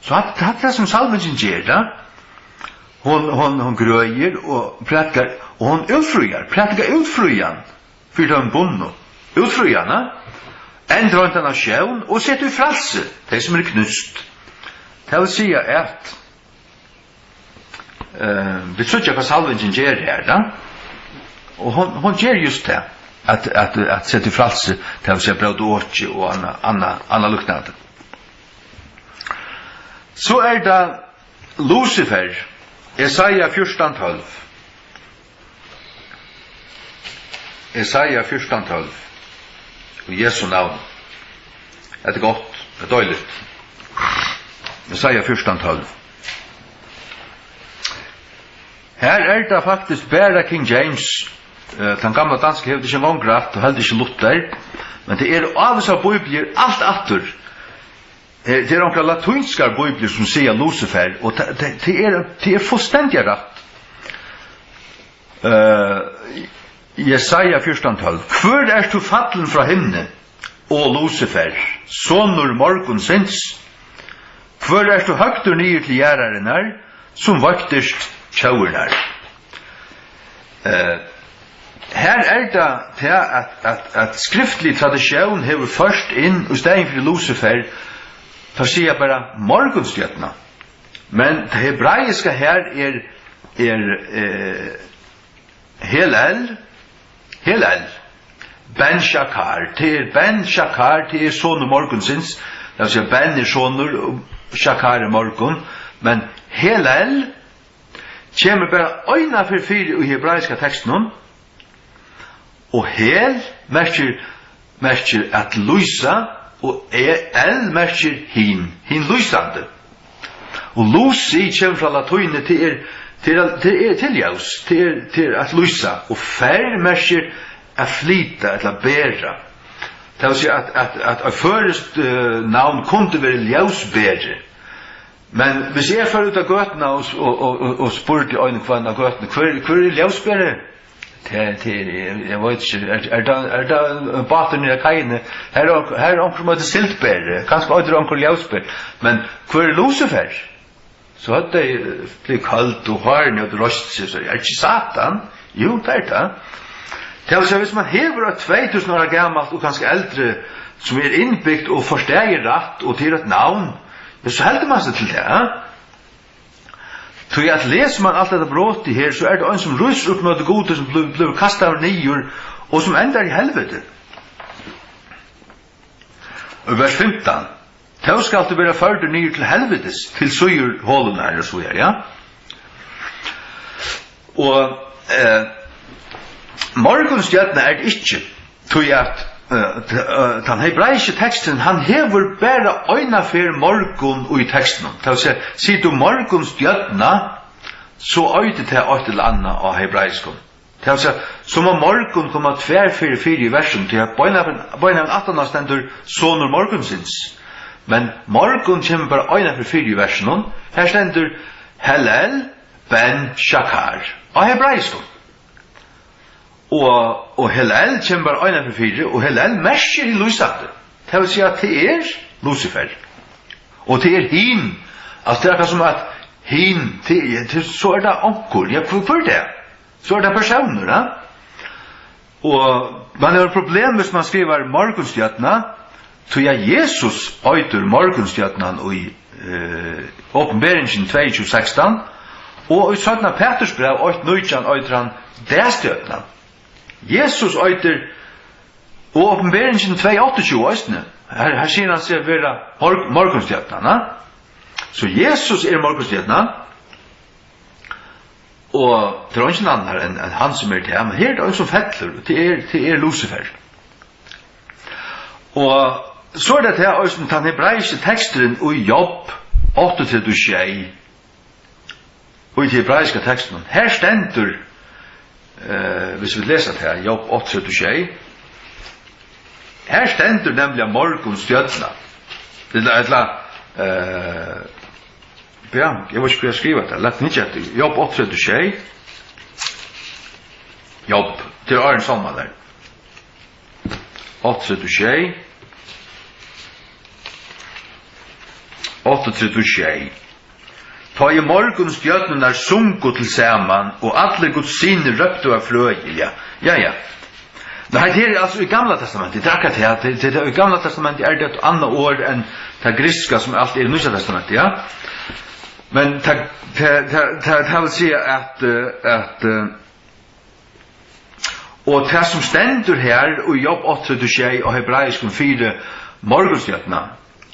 So hatta, hatta er tað, sum salvingin ger, ja? Hon, hon, hon grøðir og prædikar, og hon útfríar, prædikar útfrían fyri teimum bundnu. Útfrían, ja? Endurheintan av sjón og seta í frælsi tey, sum eru knúst. Tað vil siga at, eh, vit síggja, hvat salvingin ger her, ja? Og hon, hon ger júst tað, at, at, at seta í frælsi, tað vil siga, bróta okið og annað, annað, annað líknandi. So er tað Lucifer, Jesaja fjúrtan tólv. Jesaja fjúrtan tólv. Í Jesu navn. Hetta er gott, tað er deiligt. Jesaja fjúrtan tólv. Her er tað faktiskt bara King James. Eh, tann gamla danska hevur tað ikki eingong rætt, og heldur ikki Luther. Men tað eru ávísar bíbliur alt aftur. Eh, tað eru onkrar latínskar bíbliur, sum siga Lucifer, og ta-, ta-, tað er, tað er fullstendiga rætt. Eh, Jesaja fjúrtan tólv: Hvør ert tú fallin frá himni, o Lucifer, sonur morgunsins? Hvør ert tú høgdur niður til jarðarinnar, sum vøktist tjóðirnar? Eh, her er tað tað, at, at, at skriftlig tradisjón hevur ført inn í staðin fyri Lucifer, teir siga bara morgunstjørna. Men tað hebraiska her er, er, eh, Hel-El, Hel-El, Ben Shakar, tað er Ben Shakar, tað er sonur morgunsins, tað vil siga, Ben er sonur, og Shakar er morgun, men Hel-El kemur bara eina ferð fyri í hebraiska tekstinum, og Hel merkir, merkir at lýsa, og E-, El merkir hin, hin lýsandi. Og luci kemur frá latíni, tað er, tað er, tað er, tað er ljós, tað er, tað er at lýsa. Og fer merkir at flyta ella bera. Tað vil siga at, at, at eitt føroyskt, eh, navn kundi verið ljósberi. Men hvis eg fór út á gøtuna og, og, og, og, og spurdi ein og hvønn á gøtuni: "Hvør, hvør er ljósberi?" Tað, tað, eg, eg veit ikki. Er, er tað, er tað báturin niðri á kaiini? Her er onk-, her er onkur, sum eitur Sildberi. Kanska eitur onkur Ljósberi. Men hvør er Lucifer? So høvdu tey, eh, blivið køld, og hárini høvdu reist seg, so er ikki Satan? Jú, tað er tað. Tað vil siga, viss mann hevur eitt tvey túsund ára gamalt og kanska eldri, sum er innbygt og forstaðið rætt, og til eitt navn, ja, so heldur mann seg til tað, ja? Tí at lesur mann alt hetta brotið her, so er tað ein, sum rísur upp móti Gudi, sum blívur, blívur kastaður niður, og sum endar í helviti. Og vers fimtan: "Tó skalt tú vera førdur niður til helvitis, til síður holunnar", og so víðari, ja. Og, eh, morgunstjørna er tað ikki, tí at, eh, t-, eh, tann hebraiski teksturin, hann hevur bara eina ferð morgun í tekstinum. Tað vil siga, sigur tú morgunstjørna, so eitur tað eitt ella annað á hebraiskum. Tað vil siga, so má morgun koma tvær ferðir fyri í versinum, tí at beinanvegin, beinanvegin aftaná stendur sonur morgunsins. Men morgun kemur bara eina ferð fyri í versinum. Her stendur Hel-El ben Shakar á hebraiskum. Og, og Hel-El kemur bara eina ferð fyri, og Hel-El merkir hin lýsandi. Tað vil siga, at tað er Lucifer. Og tað er hin, altso, tað er akkurát sum at hin, tað er, tað er, so er tað onkur. Ja, hvør, hvør er tað? So er tað persónur, ja? Og mann hevur eitt problem, viss mann skrivar morgunstjørna, tí at Jesus eitur morgunstjørnan í, eh, Opinberingin tveyogtjúgu sekstan, og í seinna Pætursbræv eitt nítjan eitur hann dagstjørnan. Jesus eitur, og Opinberingin tvey áttaogtjúgu eisini, Her, her sigur hann seg vera morg-, morgunstjørnan, ha? So Jesus er morgunstjørnan, og tað er eingin annar enn, enn hann sum er tað, men her er tað ein sum fellur, og tað er, tað er Lucifer. Og so er tað tað eisini tann hebraiski teksturin í Job áttaogtretivu sjey, í tí hebraiska tekstinum. Her stendur, eh, hvis vit lesa tað, Job áttaogtretivu sjey, her stendur nemliga morgunstjørna. Ella, ella, eh, ja, eg veit ikki, hvat eg skrivi tað. Lat meg hyggja eftir. Job áttaogtretivu sjey. Job, tað er áðrenn sálmarnar. Áttaogtretivu sjey. Áttaogtretivu sjey. Tá ið morgunstjørnurnar sungu til saman, og allir Guds synir róptu av frøði. Ja, ja, ja. Nei, hetta her er altso í Gamla Testamenti, tað er akkurát tað, tað, tað, í Gamla Testamenti er tað eitt annað orð enn tað grikska sum alt er í Nýggja Testamenti, ja. Men tað, tað, tað, tað, tað vil siga at, eh, at, eh, og tað sum stendur her í Job áttaogtretivu sjey á hebraiskum fyri morgunstjørnuna,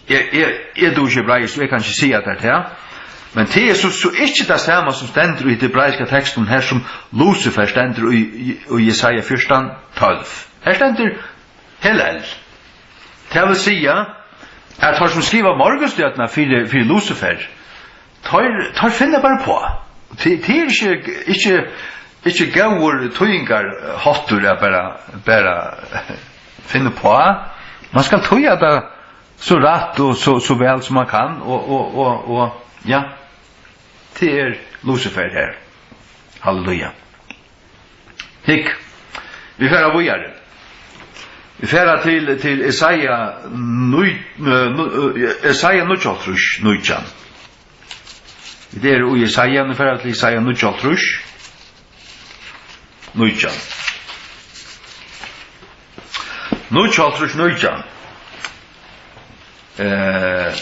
eg, eg, eg dugi ikki hebraiskt, so eg kann ikki siga tær tað, men tað er so, so ikki tað sama sum stendur í tí hebraiska tekstinum her, sum Lucifer stendur í, í, í Jesaja fjúrtan tólv. Her stendur Hel-El. Tað vil siga, at teir sum skriva morgunstjørnuna fyri, fyri Lucifer, teir, teir finna bara uppá. Tað, tað er ikki, ikki, ikki góður týðingarháttur at bara, bara finna uppá. Man skal týða tað so rætt og so, so væl sum man kann, og, og, og, og, ja, tað er Lucifer her. Halleluja. Hygg, vit fara víðari. Vit fara til, til Jesaja níggju, eh, nú-, eh, Jesaja níggjuoghálvtrýss, nítjan. Vit eru í Jesaja, nú fara vit til Jesaja níggjuoghálvtrýss, nítjan. Níggjuoghálvtrýss, nítjan. Eh,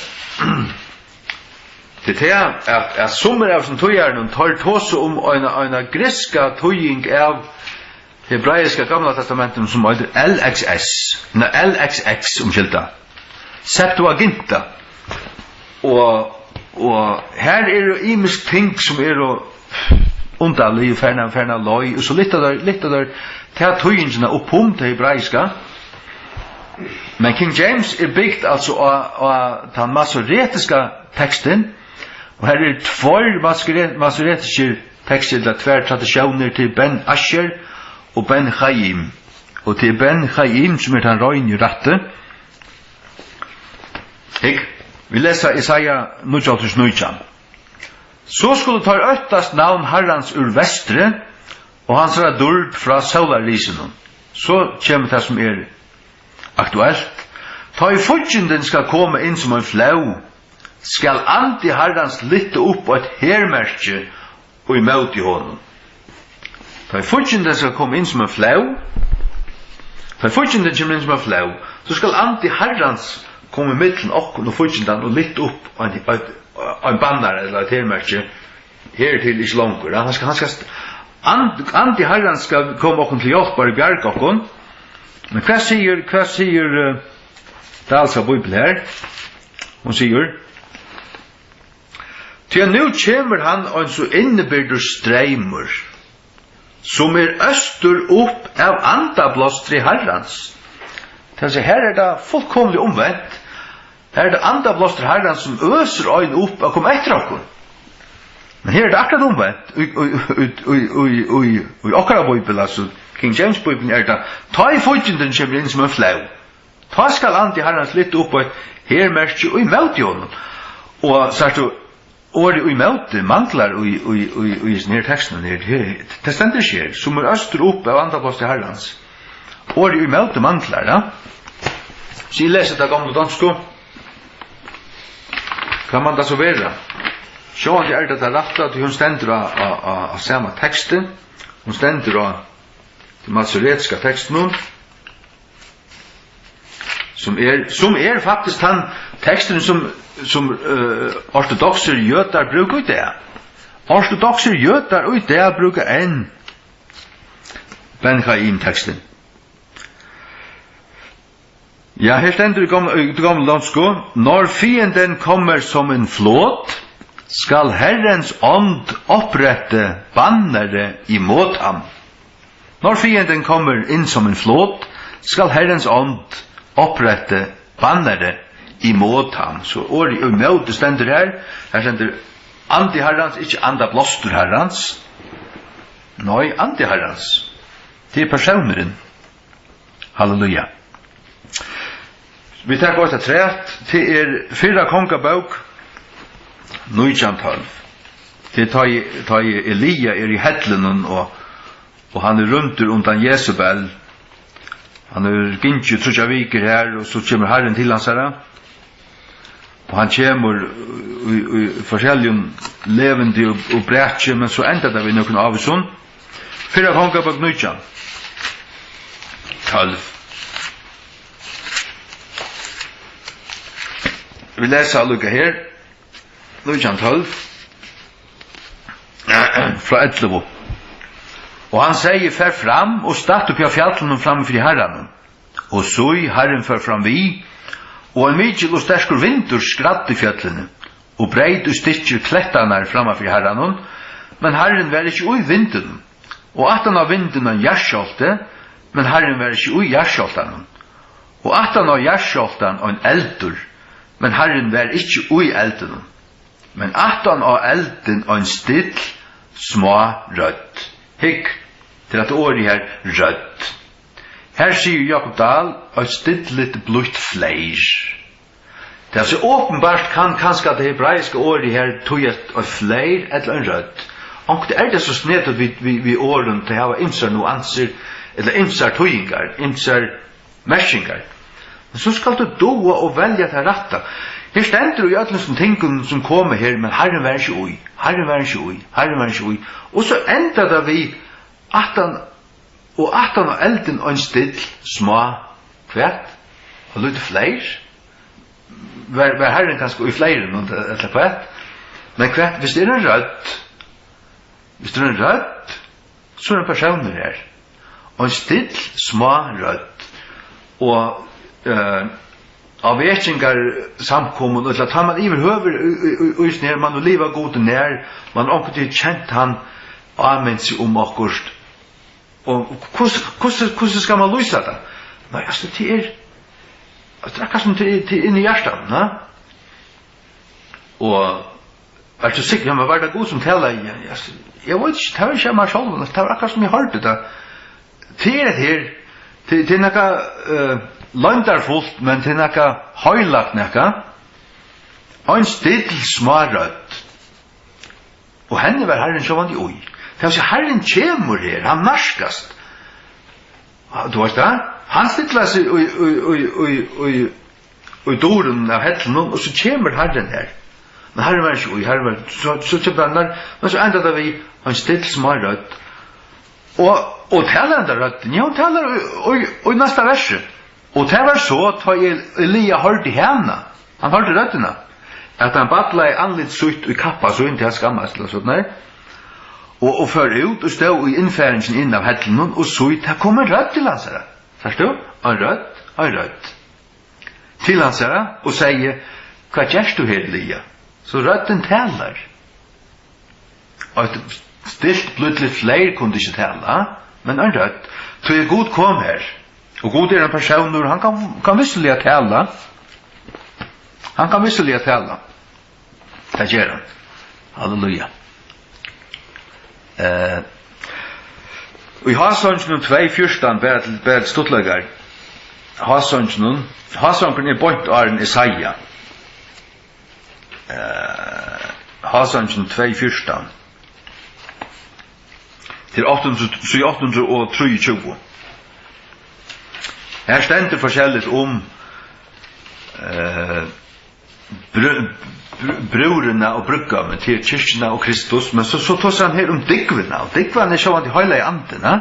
tað er tað, at, at summir av hesum týðarunum, teir tosa um eina, eina grikska týðing av hebraiska Gamla Testamentinum, sum eitur L X S, nei, L X X, umskylda, Septuaginta. Og, og her eru ymisk ting, sum eru undarlig, farin av, farin av leið, og so lyfta teir, lyfta teir ta týðingina upp um tað hebraiska. Men King James er bygt altso á, á tann masoretiska tekstin, og her eru tveir masore-, masoretiskir tekstir, ella tvær traditiónir, til Ben Asher og Ben Chaim. Og til Ben Chaim, sum er tann reini rætti. Hygg, vit lesa Jesaja níggjuoghálvtrýss nítjan. So skulu teir óttast navn Harrans úr vestri, og hansara dýrd frá sólarrisinum. So kemur tað, sum er aktuelt. Tá ið fíggindin skal koma inn sum ein flóð, skal andi Harrans lyfta upp eitt hermerki ímóti honum. Tá ið fíggindin skal koma inn sum ein flóð, tá ið fíggindin kemur inn sum ein flóð, so skal andi Harrans koma ímillum okkum og fíggindan og lyfta upp ein, ein, ein bannara ella eitt hermerki. Her er til ikki longur, ja? Hann skal, hann skal st-, and-, andi Harrans skal koma okkum til hjálpar og bjarga okkum. Men hvat sigur, hvat sigur, eh, Dalsa Bíbel her? Hon sigur, Tí at nú kemur hann ein so innibyrgdur streymur, sum er østur upp av andablástri Harrans. Tað vil siga, her er tað fullkomiliga umvent. Her er tað andablástur Harrans, sum øsir ein upp at koma eftir okkum. Men her er tað akkurát umvent. Í, í, í okkara bíbel, altso King James Bíbelin, er tað, tá ið fíggindin kemur inn sum ein flóð. Tá skal andi Harrans lyfta upp eitt hermerki ímóti honum. Og sært tú, orðið ímóti manglar í, í, í, í hesum her tekstinum her. Her, tað stendur ikki her, sum er østur upp av andablástri Harrans. Orðið ímóti manglar, ja. So eg lesi tað gamla donsku. Hvat man tað so vera? Sjálvandi er tað tað rætta, tí hon stendur á, á, á, á sama teksti. Hon stendur á tí masoretiska tekstinum. Sum er, sum er faktiskt tann teksturin, sum, sum, eh, ortodoksir jødar brúka í dag. Ortodoksir jødar í dag brúka enn Ben Chaim tekstin. Ja, her stendur í gamla, í gamla donsku: "Når fienden kommer som en flod, skal Herrens ånd oprette bannere imod ham." "Når fienden kommer ind som en flod, skal Herrens ånd oprette bannere imod ham." So orðið ímóti stendur her. Her stendur andi Harrans, ikki andablástur Harrans. Nei, andi Harrans. Tað er persónurin. Halleluja. Vit taka eitt afturat, tað er fyrra Kongabók nítjan tólv. Tað er tá ið, tá ið Elia er í hellinum og, og hann er rýmdur undan Jesebel. Hann hevur gingið tríggjar vikur her, og so kemur Harrin til hansara. Og hann kemur í, í forskelligum levindi og, og braki, men so endar tað við nøkrum ávísum. Fyrra Kongabók nítjan, tólv. Vit lesa líka her, nítjan tólv, frá ellivu. Og hann segði: "Far fram og statt uppi á fjallinum frammi fyri Harranum." Og sí, Harrin fór fram við, og ein mikil og sterkur vindur skræddi fjøllini, og breyt í stykkir klettarnar framman fyri Harranum, men Harrin var ikki í vindinum. Og aftan á vindin ein jarðskjálvti, men Harrin var ikki í jarðskjálvtanum. Og aftan á jarðskjálvtan ein eldur, men Harrin var ikki í eldinum. Men aftan á eldin ein still, smá rødd. Hygg, til at orðið her, rødd. Her sigur Jákup Dahl: "Eitt stilligt, blítt fleyr." Tað er so openbart, kann kanska tað hebraiska orðið her týða eitt, eitt fleyr ella ein rødd. Onkuntíð er tað so snedigt við, við, við orðum, tey hava ymsar nuansir, ella ymsar týðingar, ymsar merkingar. Men so skalt tú duga og velja tað rætta. Her stendur í øllum sum tingum sum koma her, men Harrin var ikki í, Harrin var ikki í, Harrin var ikki í. Og so endar tað við, aftan, og aftan á eldin ein still, smá, hvat? Og lítið fleyr? Var, var Harrin kanska í fleyrinum, ella hvat? Men hvat, viss tað er ein rødd, viss tað er ein rødd, so er ein persónur her. Og ein still, smá rødd. Og, eh, á vekingarsamkomum, ella tá man yvirhøvur í, í, í, í, í, nær man liva Gudi nær, man onkuntíð kent hann ámint seg um okkurt. Og hvussu, hvussu, hvussu skal man lýsa tað? Nei, altso, tað er, altso, tað er akkurát sum tað er, tað er inni í hjartanum, na? Og ert tú sikkur? Ja, men var tað Gud sum talaði? Ja, ja, so, eg veit ikki, tað var ikki av mær sjálvum, tað var akkurát sum eg hoyrdi tað. Tað er hetta her, tað, tað er nakað, eh, loyndarfult, men tað er nakað heilagt nakað. Ein still, smá rødd. Og henni var Harrin sjálvandi í. Tað vil siga, Harrin kemur her, hann nærkast. Ah, tú veitst tað? Hann stillar seg í, í, í, í, í, í durin av hellinum, og so kemur Harrin her. Men Harrin var ikki í, Harrin var, so, so kemur hann nær, men so endar tað við ein still, smá rødd. Og, og talar henda røddin, ja, hon talar í, í, í næsta versi. Og tað var so, tá El-, Elia hoyrdi hana, hann hoyrdi røddina, at hann ballaði andlit sítt í kappa sín, tað skammaðist til og sovorðið, og, og fór út og stóð í innfaringini inn av hellinum, og sí, tað kom ein rødd til hansara. Sært tú? Ein rødd, ein rødd. Til hansara og segði: "Hvat gert tú her, Elia?" So røddin talar. Eitt stilt, blídligt fleyr kundi ikki tala, men ein rødd. Tí at Gud kom her. Og Gud er ein persónur, hann kann, kann vissiliga tala. Hann kann vissiliga tala. Tað ger hann. Halleluja. Eh, í Hásanginum tvey fjúrtan, bara til, bara til stuttleikar. Hásanginum, Hásangurin er beint áðrenn Esaja. Eh, Hásanginum tvey fjúrtan. Til átta hundrað, síðu átta hundrað og trýogtjúgu. Her stendur forskelligt um, eh, brú-, brú-, brúðrina og brúðgómin, til kirkjuna og Kristus, men so, so tosar hann her um dúgvuna, og dúgvan er sjálvandi heilagi andin, ha?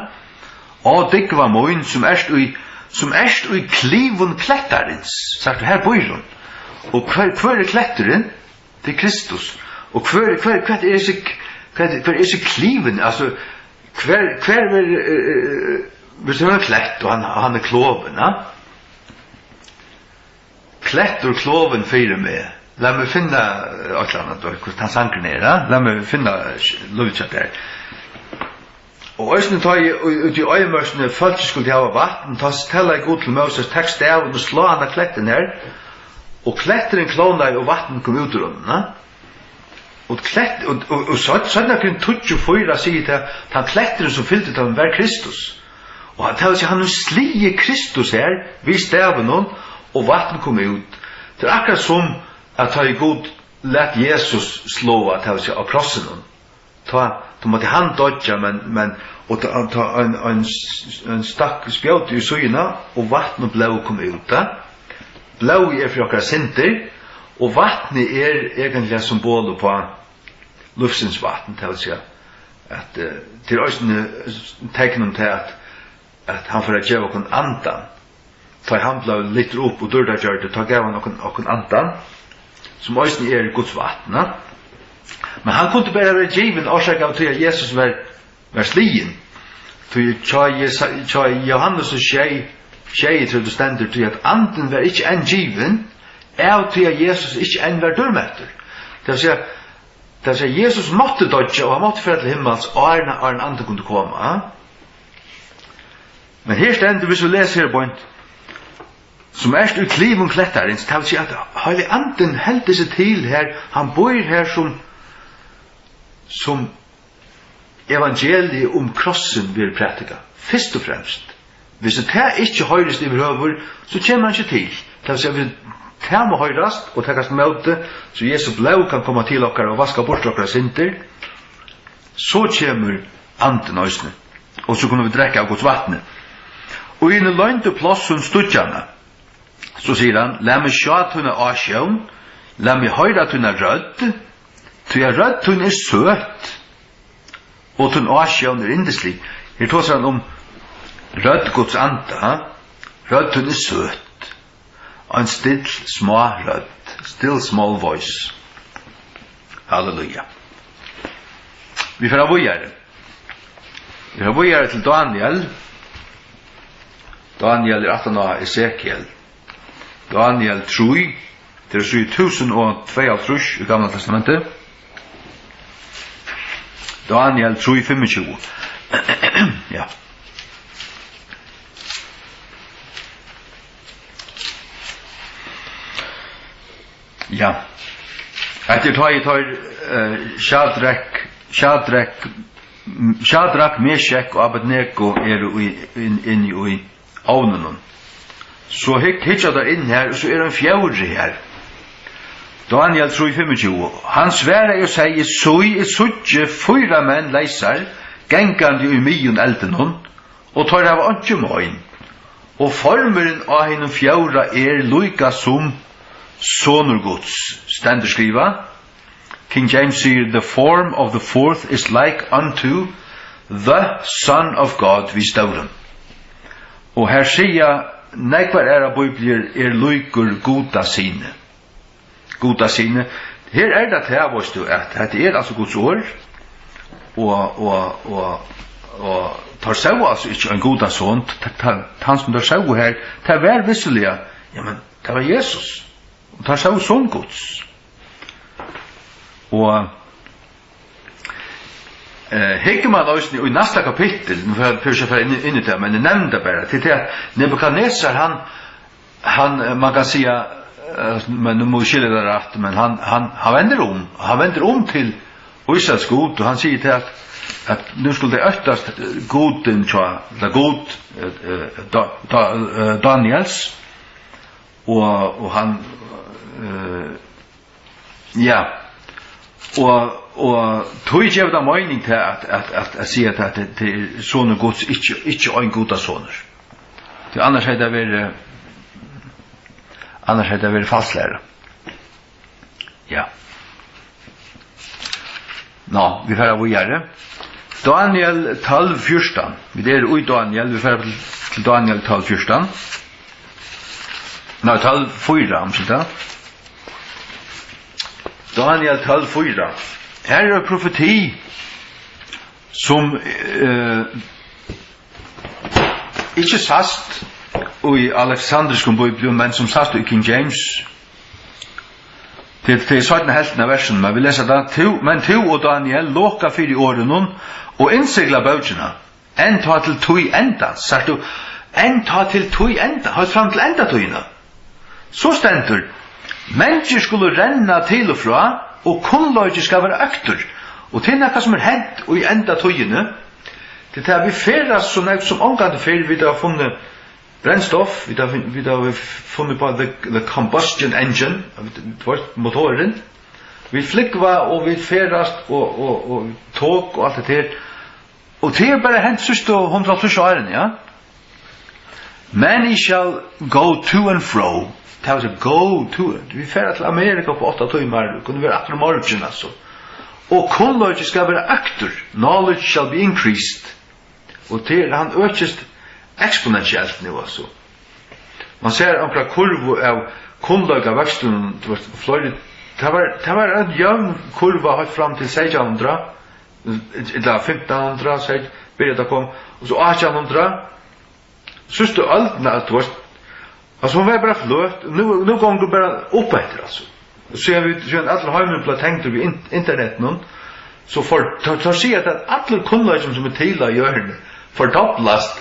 Á, dúgva mín, sum ert í, sum ert í klivum klettarins, sært tú, her býr hon. Og hvør, hvør er kletturin? Tað er Kristus. Og hvør, hvør, hvat er hesi, hvat, hvat er hesi klivin? Altso, hvar, hvar er, eh, eh, viss tað er ein klettur, og hann, hann er klovin, ha? Klettur klovin fyri meg. Lat meg finna, eh, eitt ella annað, tú veit, hvussu tann sangurin er, ha? Lat meg finna, eh, lívið hjá tær. Og eisini tá eg í, úti í oyðimørkini fólkið skuldi hava vatn, tá talaði Gud til Móses: "Tak stavin og slá handa klettin her." Og kletturin klónaði, og vatn kom út úr honum, ha? Og klett-, og, og, og so, seinna kring tíggju fýra sigur tað, tann kletturin, sum fylgdi teimum, var Kristus. Og hann, tað vil siga, hann hevur sligið Kristus her við stavinum, og vatn kom út. Tað er akkurát sum at tá ið Gud læt Jesus sláa, tað vil siga, á krossinum. Tá, tá mátti hann doyggja, men, men, og tá, tá ein, ein, ein stakk spjótið í síðuna, og vatn og blóð kom út, ha? Blóðið er fyri okkara syndir, og vatnið er eigentliga symbol uppá lívsins vatn, tað vil siga, at, eh, tað er eisini, eh, tekin um tað, at, at hann fer at geva okkum andan. Tá ið hann bleiv lyftur upp og dýrdargjørdur, tá gav hann okkum, okkum andan, sum eisini er Guds vatn, ne? Men hann kundi bara verið givin orsakað av tí, at Jesus var, var sligin. Tí hjá Jesa-, hjá Jóhannes sjey, sjeyogtretivu stendur, tí at andin var ikki enn givin, av tí at Jesus ikki enn var dýrmettur. Tað vil siga, tað vil siga, Jesus mátti doyggja, og hann mátti fara til himmals, áðrenn, áðrenn andin kundi koma, ha? Men her stendur, hvis vi lesur her beint, sum ert í klivum klettarins, tað vil siga, at Heilagi Andin heldur seg til her, hann býr her sum, sum evangeliið um krossin verður prædikað, fyrst og fremst. Hvis tað ikki hoyrist yvirhøvur, so kemur hann ikki til. Tað vil siga, hvis tað má hoyrast og takast ímóti, so Jesu blóð kann koma til okkara og vaska burt okkara syndir, so kemur Andin eisini, og so kunnu vit drekka av Guds vatni. Og í hinum loyndu plássum stíggjanna, so sigur hann: "Lat meg sjá tína ásjón, lat meg hoyra tína rødd, tí at rødd tín er søt, og tín ásjón er yndislig." Her tosar hann um rødd Guds anda, ha? Rødd tín er søt. Ein still, smá rødd, still small voice. Halleluja. Vit fara víðari. Vit fara víðari til Daniel. Daniel er aftan á Esekiel. Daniel trý, tað er síða túsund og tveyoghálvtrýss í Gamla Testamenti. Daniel trý fimmogtjúgu. Ja. Ja. Hetta er tá ið teir, eh, Shadrach, Shadrach, Shadrach, Meshach og Abednego eru í, inn, inni í ovninum. So hygg-, hyggja teir inn her, og so er ein fjórði her. Daniel trý fimmogtjúgu. Hann svaraði og segði: "Sí, eg síggi fýra menn leysar, gangandi í miðjum eldinum, og teir hava einki mein. Og formurin á hinum fjórða er líka sum sonur Guds." Stendur skrivað, King James sigur: "The form of the fourth is like unto the Son of God," við stórum. Og her siga nógvar aðrar bíbliur: "Er líkur Guda syni." Guda syni. Her er tað tað, veitst tú, at hetta er altso Guds orð, og, og, og, og teir sóu altso ikki ein Guda son, t-, t-, tann sum teir sóu her, tað var vissuliga, ja, men tað var Jesus. Og teir sóu son Guds. Og, eh, hyggur mann eisini í næsta kapittul, nú fer, fer ikki at fara inn, inn í tað, men eg nevni tað bara, til tað at Nebukadnesar, hann, hann, eh, man kann siga, eh, men nú má eg skilja tað rætt, men hann, hann, hann vendir um, hann vendir um til Ísraels Gud, og hann sigur til at, at nú skulu tey óttast, eh, Gudin hjá, ella Gud, eh, eh, Da-, Da-, eh, Daniels, og, og hann, eh, ja, og, og tí gevur tað meining til at, at, at, at siga at, at tað, tað er sonur Guds, ikki, ikki ein gudasonur. Tí annars hevði tað verið, annars hevði tað verið falsklæra. Ja. Nå, vit fara víðari. Daniel tólv fjúrtan. Vit eru í Daniel, vit fara til, til Daniel tólv fjúrtan. Nei, tólv fýra, umskylda. Daniel tólv fýra. Her er ein profeti, sum, eh, ikki sæst, í aleksandriskum bíblium, men sum sæst í King James. Tað, tað er seinna helvtin av versinum, men vit lesa tað. Tú, men tú, o Daniel, loka fyri orðunum og innsigla bókina, enntá til tíð endans. Sært tú? Enntá til tíð enda, heilt fram til endatíðina. So stendur: Mangir skulu renna til og frá, og kunnleiki skal vera øktur. Og tað er nakað, sum er hent í endatíðini. Tað er tað, vit ferðast so nógv sum ongantíð fyrr. Vit hava funnið brennstoff, vit hava fun-, vit hava funnið upp á the, the combustion engine, vit, vit, motorin. Vit flúgva og vit ferðast og, og, og tok og alt hetta her. Og tað er bara hent síðstu hundrað og hálvtrýss árini, ja. Many shall go to and fro. Tað vil siga go to, vit fara til Amerika upp á átta tímar, kunnu vera aftur í morgin, altso. Og kunnleiki skal vera øktur, knowledge shall be increased. Og til, hann økist eksponentielt nú, altso. Man sær onkra kurvu av kunnleikavøkstinum, tú veist, fleiri, tað var, tað var ein jøvn kurva heilt fram til seytjan hundrað, ella fimtan hundrað, seyt-, byrjaði at koma, og so átjan hundrað, síðstu øldina, at, tú veist, altso, hon var bara fløt, nú, nú gongur bara upp eftir, altso. Og síðan vit, síðan allur heimurin bleiv tengdur við in-, internetinum, so for, teir, teir siga, at allur kunnleikin, sum er til á jørðini, fordoblast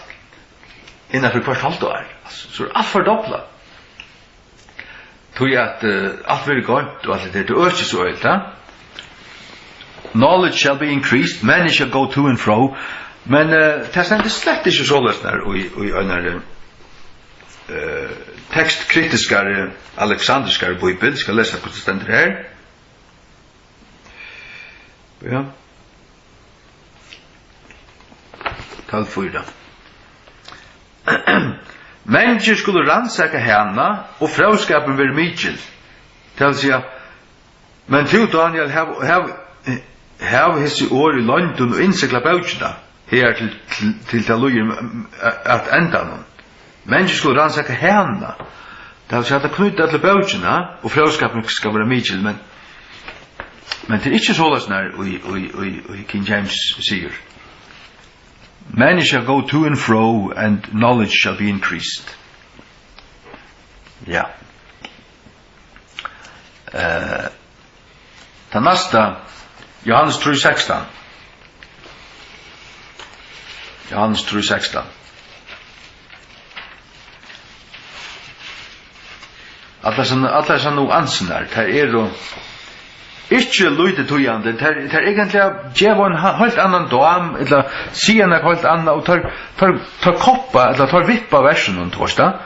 innan fyri hvørt hálvt ár. Altso, so er alt fordoblað. Tí at, eh, alt verður goymt og alt det der, tað økist so øgiliga, ja. Knowledge shall be increased, many shall go to and fro. Men, eh, tað stendur slett ikki soleiðis her í, í einari, eh, tekstkritiskari, aleksandriskari bíbel. Skal lesa, hvussu tað stendur her. Ja. Tólv fýra. Mangir skulu rannsaka hana, og fróðskapurin verður mikil. Tað vil siga, men tú, Daniel, hav, hav, hav hesi orð í loyndum og innsigla bókina, her til, til, til tað líður at endanum. Mangir skulu rannsaka hana. Tað vil siga, at tað knýtir til bókina, og fróðskapurin skal vera mikil, men, men tað er ikki soleiðis nær í, í, í, í King James sigur. Many shall go to and fro, and knowledge shall be increased. Ja. Eh, Tað næsta, Johannes trý sekstan. Johannes trý sekstan. Allar hesar, allar hesar nuansirnar, tær eru ikki lítið týðandi, tær, tær eigentliga geva ein ha-, heilt annan dám, ella siga nakað heilt annað, og tær, tær, tær koppa, ella tær vippa versunum, tú veist tað.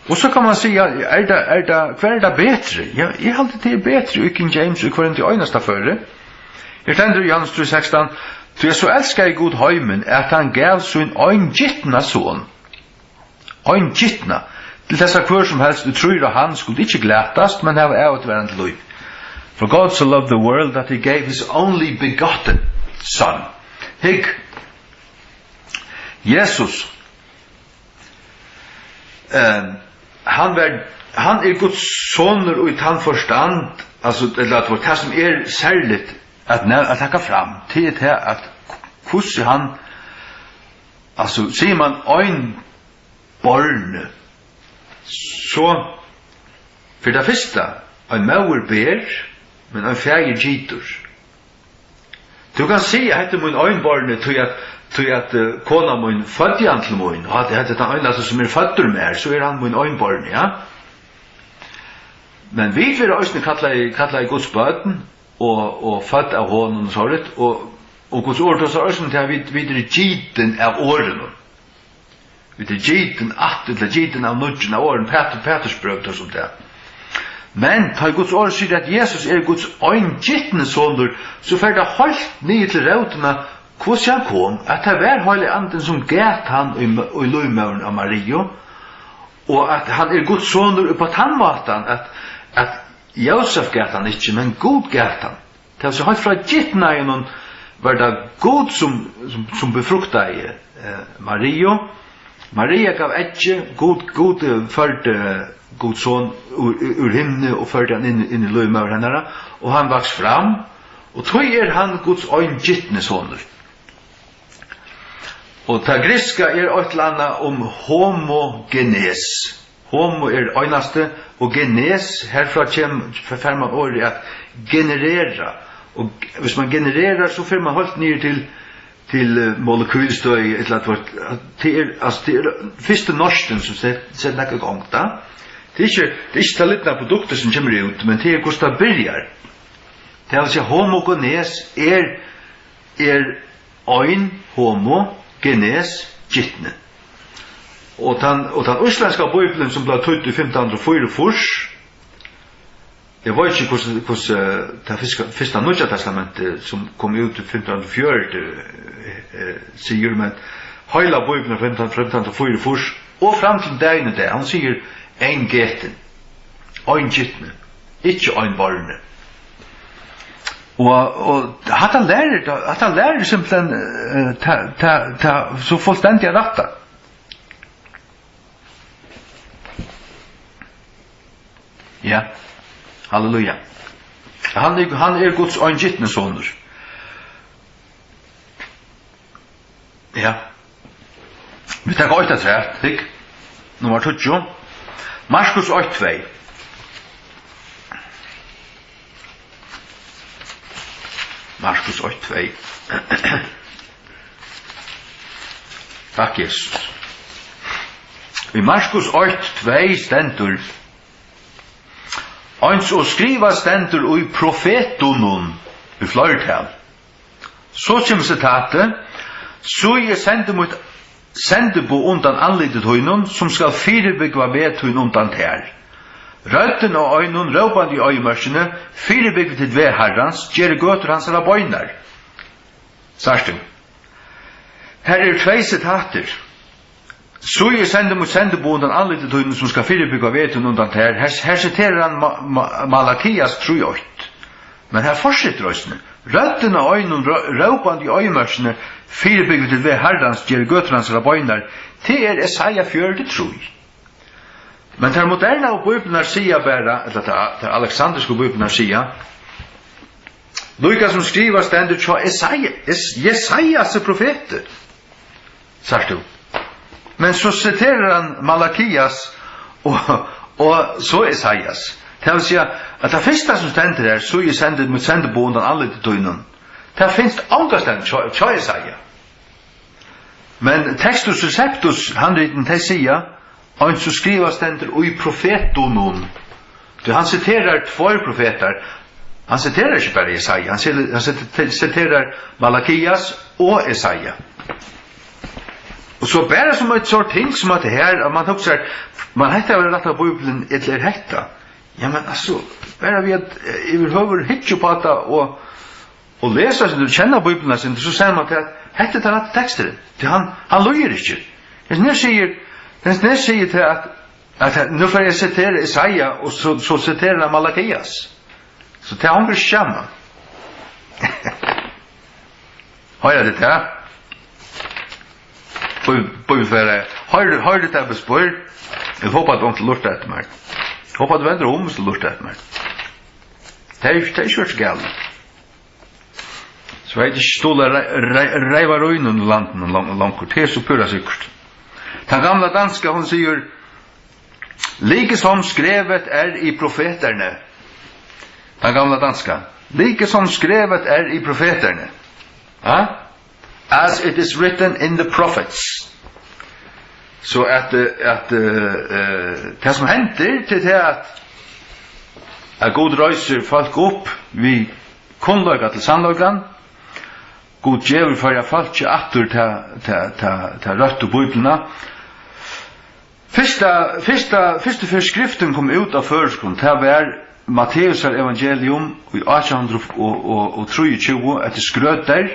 Og so kann man siga, er tað, er tað, hvar er tað betri? Ja, eg haldi, tað er betri í King James í hvørjum tí einasta føri. Her stendur í Johannes trý sekstan: Tí at so elskaði Gud heimin, at hann gav sín eingitna son. Eingitna. Til tess at hvør sum helst, ið trýr á hann, skuldi ikki glatast, men hava ævigtvarandi lív. For God so loved the world that he gave his only begotten son. Hygg, Jesus, eh, hann var, hann er Guds sonur í tann forstand, altso, ella at tað sum er serligt at nev-, at taka fram, tað er tað, at hvussu hann, altso, sigur man einborni, so fyri tað fyrsta, ein móðir ber, men ein faðir gitur. Tú kanst siga, hetta er mín einborni, tí at, tí at, eh, kona mín føddi hann til mín, og hatta, hetta er tann einasti, sum er føddur mær, so er hann mín einborni, ja. Men vit verða eisini kallaði, kallaði Guds børn, og, og fødd av honum, og sovorðið, og, og Guds orð tosar eisini til, at vit, vit eru gitin av orðinum. Vit eru gitin aftur, ella gitin av nýggjum, av orðum, Pætur, Pæturs brøv tosar um tað. Men tá ið Guds orð sigur, at Jesus er Guds eingitni sonur, so fer tað heilt niður til rótina, hvussu hann kom, at tað var Heilagi Andin, sum gat hann í, í lívmóðurina av Mariu, og at hann er Guds sonur upp á tann mátan, at, at Jósef gat hann ikki, men Gud gat hann. Tað vil siga, heilt frá gitnaðinum var tað Gud, sum, sum, sum befruktaði, eh, Mariu. Maria gav eggið, Gud, Gud, eh, førdi Guds son úr, úr himni og førdi hann inn, inn í lívmóður hennara, og hann vaks fram, og tí er hann Guds eingitni sonur. Og tað grikska er eitt ella annað um homogenes. Homo er einasti, og genes, herfrá kemur, fær man orðið at generera. Og hvis man genererar, so fer man heilt niður til, til, eh, molekylstøði, ella at, at tað er, altso, tað er fyrstu nøstin, sum set-, setir nakað í gongd, tá. Tað er ikki, tað er ikki tað lidna produktið, sum kemur út, men tað er, hvussu tað byrjar. Tað vil siga, homogenes er, er ein homo, genes, gytni. Og tann, og tann íslendska bíblian, sum bleiv týdd í fimtan hundrað og fýraogfýrs, eg veit ikki, hvussu, hvussu, eh, tað fyrsta, fyrsta Nýggja Testamentið, sum kom út í fimtan hundrað og fjøruti, eh, eh, sigur, men heila Bíblian fimtan, fimtan hundrað og fýraogfýrs og fram til dagin í dag, hon sigur ein getin, ein gytni, ikki ein borni. Og, og hatta lærir, hatta lærir simpelthen, eh, ta, ta, ta, so fullstendiga rætta. Ja. Halleluja. Hann er, hann er Guds eingitni sonur. Ja. Vit taka eitt afturat, hygg. Nummar tíggju. Markus eitt tvey. Markus eitt tvey. Takk, Jesus. Í Markus eitt tvey stendur, eins og skrivað stendur í profetunum, í fleirtal. So kemur sitatið, "So eg sendi mítt sendiboð undan andliti tínum, sum skal fyribúgva veg tín undan tær." Røddin á einum rópandi í oyðimørkini, "Fyribúgvið tit veg Harrans, gerið gøtur hansara beinar." Sært tú? Her eru tvey sitatir. "So eg sendi mítt sendiboð undan andliti tínum, sum skal fyribúgva veg tín undan tær." Her, her siterar hann Ma-, Ma-, Malakias trý eitt. Men her fortsetur eisini. "Røddin á einum ró-, rópandi í oyðimørkini, 'Fyribúgvið tit veg Harrans, gerið gøtur hansara beinar.'" Tað er Esaja fjøruti trý. Men tær modernaðu bíbliurnar siga bara, ella tær, tær aleksandrisku bíbliurnar siga, líka sum skrivað stendur hjá Esaja, Es-, Jesajas profeti. Sært tú? Men so siterar hann Malakias og, og so Esajas. Tað vil siga, at tað fyrsta sum stendur her, "So eg sendi mítt sendiboð undan andliti tínum", tað finst ongastaðni hjá, hjá Esaja. Men Textus Receptus, handritin, tey siga, eins og skrivað stendur í profetunum. Tí hann siterar tveir profetar. Hann siterar ikki bara Jesaja, hann site-, hann site-, siterar Malakias og Esaja. Og so bara sum eitt sort ting sum at her, at man hugsar, man hetta var rætta Bíblian, ella er hetta? Ja, men altso, bara við at, eh, yvirhøvur hyggja upp á tað og, og lesa, so tú kennir Bíbliuna, so, so sær man til at hetta er tann rætti teksturin. Tí hann, hann lýgur ikki. Hesin her sigur, hesin her sigur til at, at nú fari eg at sitera Esaja, og so, so siterar hann Malakias. So tað hongur ikki saman. Hoyra tit tað? Bíbel-, Bíbelfelaði. Hoyr, hoyr tit tað, spyr. Eg hopi, at onkur lurtar eftir mær. Eg hopi, at tú vendir um, viss tú lurtar eftir mær. Tað er, tað er ikki so galið. So veit eg ikki, stuðla re-, re-, reyvaríunum í landinum long-, longur. Tað er so púra sikkurt. Tann gamla danska, hon sigur, "Ligesom skrevet er i profeterne." Tann gamla danska. "Ligesom skrevet er i profeterne." Ja? "As it is written in the prophets." So at, eh, at, eh, eh, tað sum hendir, til tað at, at Gud reisir fólk upp við kunnleika til sannleikan, Gud gevur Føroya fólki aftur ta, ta, ta, ta røttu Bíbliuna. Fyrsta, fyrsta, fyrstu ferð skriftin kom út á føroyskum, tað var Matteusar evangelium í átjan hundrað og, og, og trýogtjúgu eftir Schröder,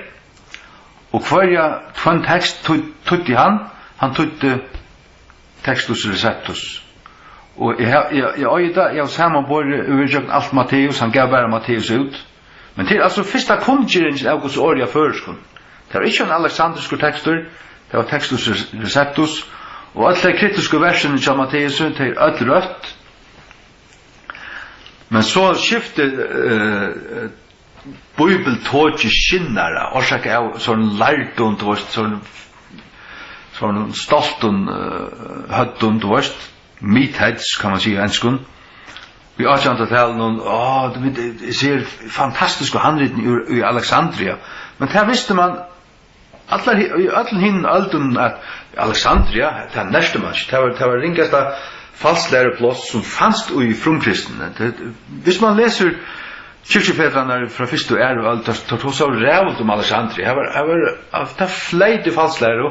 og hvørja, hvønn tekst týd-, týddi hann? Hann týddi Textus Receptus. Og eg havi, eg, eg eigi tað, eg havi samanborið yvir gjøgnum alt Matteus, hann gav bara Matteus út. Men tað er altso fyrsta kunngerðingin av Guds orði á føroyskum. Tað var ikki ein aleksandriskur tekstur, tað var Textus Receptus, og øll tey kritisku versini hjá Matteusi, tey eru øll røtt. Men so skifti, eh, bíbeltokið skinnara, orsakað av sovorðnum lærdum, tú veist, sovorðnum sovorðnum stoltum, eh, høvdum, tú veist, meatheads, kann man siga á enskum. Í átjanhundraðtalinum, á, tú veit, eg sær fantastisku handritini úr, í Alexandria. Men tað visti man allar hi-, í øllum hinum øldunum, at Alexandria, tað nerti man ikki. Tað var, tað var ringasta falslærupláss, sum fanst í frumkristni. Tað, viss man lesur kirkjufedrarnar frá fyrstu og aðru øld, teir, teir tosaðu ræðuligt um Alexandria. Har var, har var, tað fleyt í falslæru,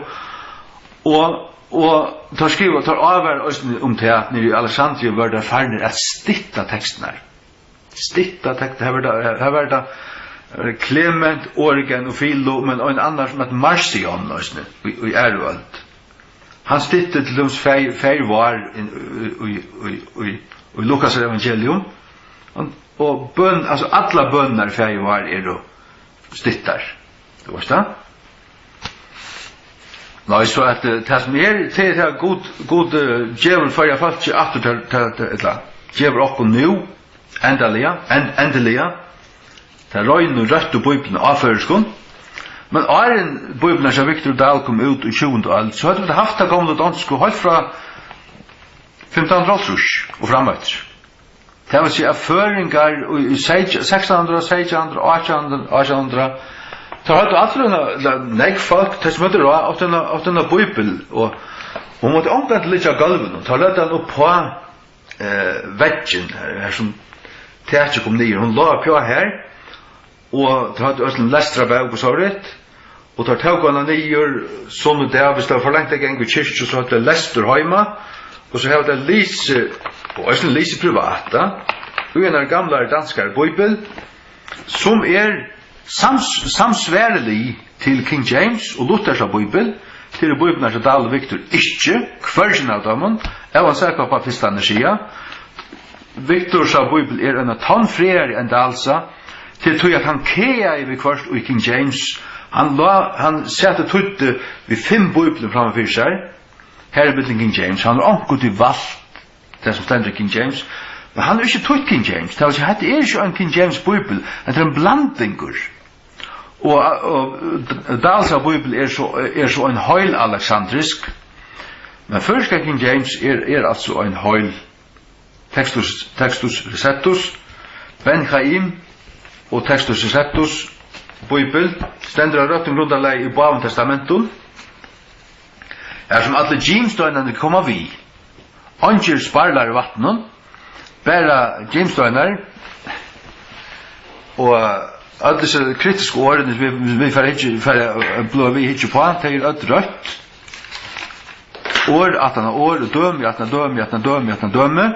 og, og teir skriva, teir ávara eisini um tað, at niðri í Alexandria vóru teir farnir at stytta tekstirnar. Stytta tekst, har var tað, har var tað, eh, Klement, Origen og Philo, men ein annar sum æt Marcion eisini, í, í aðru øld. Hann stytti til dømis Faðir, Faðir vár í, í, í, í, í, í Lukasar evangelium. Og, og bøn, altso allar bønirnar í Faðir vár eru styttar. Tú veist tað? Nei, so at, eh, tað sum er, tað er tað Gud, Gud, eh, gevur Føroya fólki aftur til, til, til, ella gevur okkum nú, endaliga, end-, endiliga, ta reinu, røttu Bíbliuna á føroyskum. Men áðrenn Bíblian hjá Victor Dahl kom út í tjúgundu øld, so høvdu vit havt ta gomlu donsku heilt frá fimtan hundrað og hálvtrýss og frameftir. Tað vil siga, at føroyingar í, í seytjan, sekstan hundrað, seytjan hundrað, átjan hundrað, átjan hundrað, teir høvdu allir eina, ella nógv fólk, tey sum høvdu ráð, áttu eina, áttu eina bíbel, og hon mátti ongantíð liggja á gólvinum, teir løgdu hana upp á, eh, veggin, har, har sum takið kom niður, hon lá uppi á har, og teir høvdu eisini lestrarbók og sovorðið, og teir tóku hana niður sunnudag, viss tað var for langt at ganga í kirkju, so høvdu teir lestur heima, og so hava teir lisið, og eisini lisið privat, ja, í einari gamlari danskari bíbel, sum er sams-, samsvarilig til King James og Luthers bíbel, til bíblarnar hjá Dahl og Victor ikki, hvørgin av teimum, óansæð hvat baptistarnir siga. Victorsa bíbel er eina tonn frægari enn Dahlsa, til tí at hann kaðaði viðhvørt í King James. Hann lá, hann sat og týddi við fimm bíblum framman fyri sær. Har er millum King James. Hann hevur onkuntíð valt tað sum stendur í King James. Men hann hevur ikki týtt King James. Tað vil siga, hetta er ikki ein King James bíbel. Hetta er ein blandingur. Og, og Dahlsa bíbel er so, er so ein heil alexandrisk. Men føroyska King James er, er altso ein heil Textus, Textus Receptus, Ben Chaim og Textus Receptus, Bíbel, stendur á røttum grundarlagi í Báðum Testamentum, har sum allir gimsteinarnir koma við. Eingir sparlar í vatninum, bara gimsteinar, og øll hesi kritisku orðini, vit, vit fara ikki, fara, blíva við at hyggja uppá, tey eru øll røtt. Orð aftan á orð, og dømi aftan á dømi, aftan á dømi, aftan á dømi.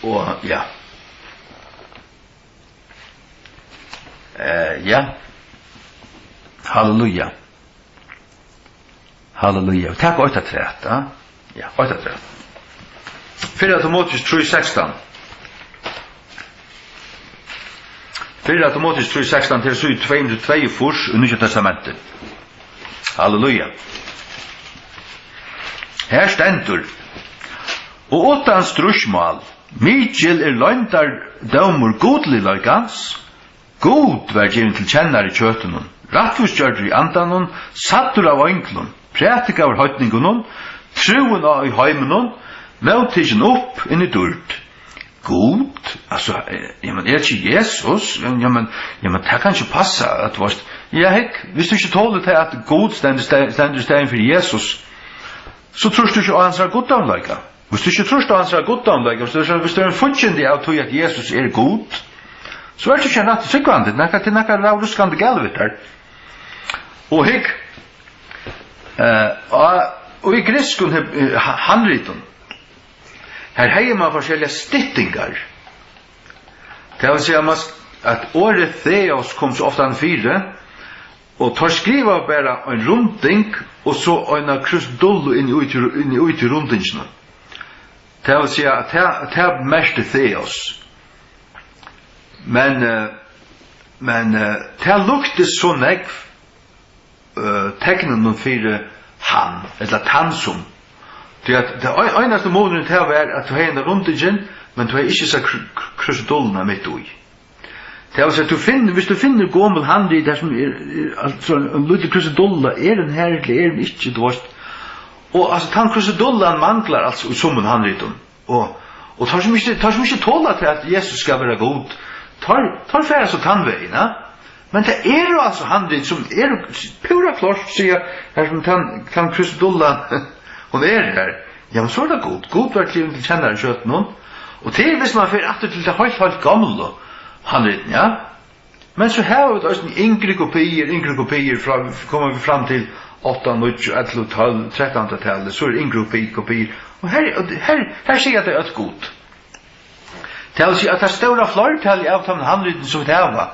Og, ja. Eh, ja. Halleluja. Halleluja. Vit taka eitt afturat, ja. Ja, eitt afturat. Fyrra Timoteus trý sekstan. Fyrra Timoteus trý sekstan til síðu tvey hundrað og tveyogfýrs í Nýggja Testamenti. Halleluja. Her stendur: Og uttan stríðsmál, mikil er loyndardómur gudligleikans, Gud var givin til kennar í kjøtinum, rættvísgjørdur í andanum, sæddur av einglum, prædikaður heidningunum, trúin á í heiminum, móttikin upp inn í dýrd. Gud? Altso, eh, jamen, er ikki Jesus? Jamen, jamen, tað kann ikki passa, at, tú veist, ja, hygg, viss tú ikki tolir tað, at Gud stendur ste-, stendur í staðin fyri Jesus, so trýrt tú ikki á hansara guddómleika. Viss tú ikki trýrt á hansara guddómleika, viss tú, viss tú ert ein fíggindi av tí, at Jesus er Gud, so ert tú ikki ein rættur trúgvandi. Nakað, tað er nakað rævruskandi galið við tær. Og hygg, eh, og, og í grikskum he-, eh, ha-, handritum, har hevði man forskelligar styttingar. Tað vil siga, man s-, at orðið theos kom so ofta fyri, og teir skriva bara ein runding, og so eina krusdullu inn í, inn í, inn í rundingina. Tað vil siga, at tað, tað merkti theos. Men, eh, men, eh, tað líktist so nógv, eh, tekninum fyri hann, ella tann sum. Tí at tað ein-, einasti munurin, tað var, at tú hevði henda rundingin, men tú hevði ikki sett kr-, kr-, krusidulluna mitt í. Tað vil siga, tú finnur, viss tú finnur gomul handrit, har sum er, er, altso, ein lítil krusidulla, er hon har, ella er hon ikki, tú veist. Og, altso, tann krusudullan manglar, altso, í summum handritum. Og, og teir sum ikki, teir sum ikki tola tað, at Jesus skal vera Gud, teir, teir fara so tann vegin, ja. Men tað eru, altso, handrit, sum eru púra klárt, siga, har sum tann, tann krusudullan, hon er har. Ja, men so er tað Gud. Gud var givin til kennara í kjøtinum. Og til, viss man fer aftur til tað heilt, heilt gomlu handritin, ja. Men so hava vit eisini yngri kopiir, yngri kopiir frá, koma vit fram til átta, níggju, ellivu, tólv, trettanhundraðtalið, so er yngri kopi-, kopiir. Og her, og her, her siga tey øll Gud. Tað vil siga, at tað stóra fleirtalið av teimum handritum, sum vit hava,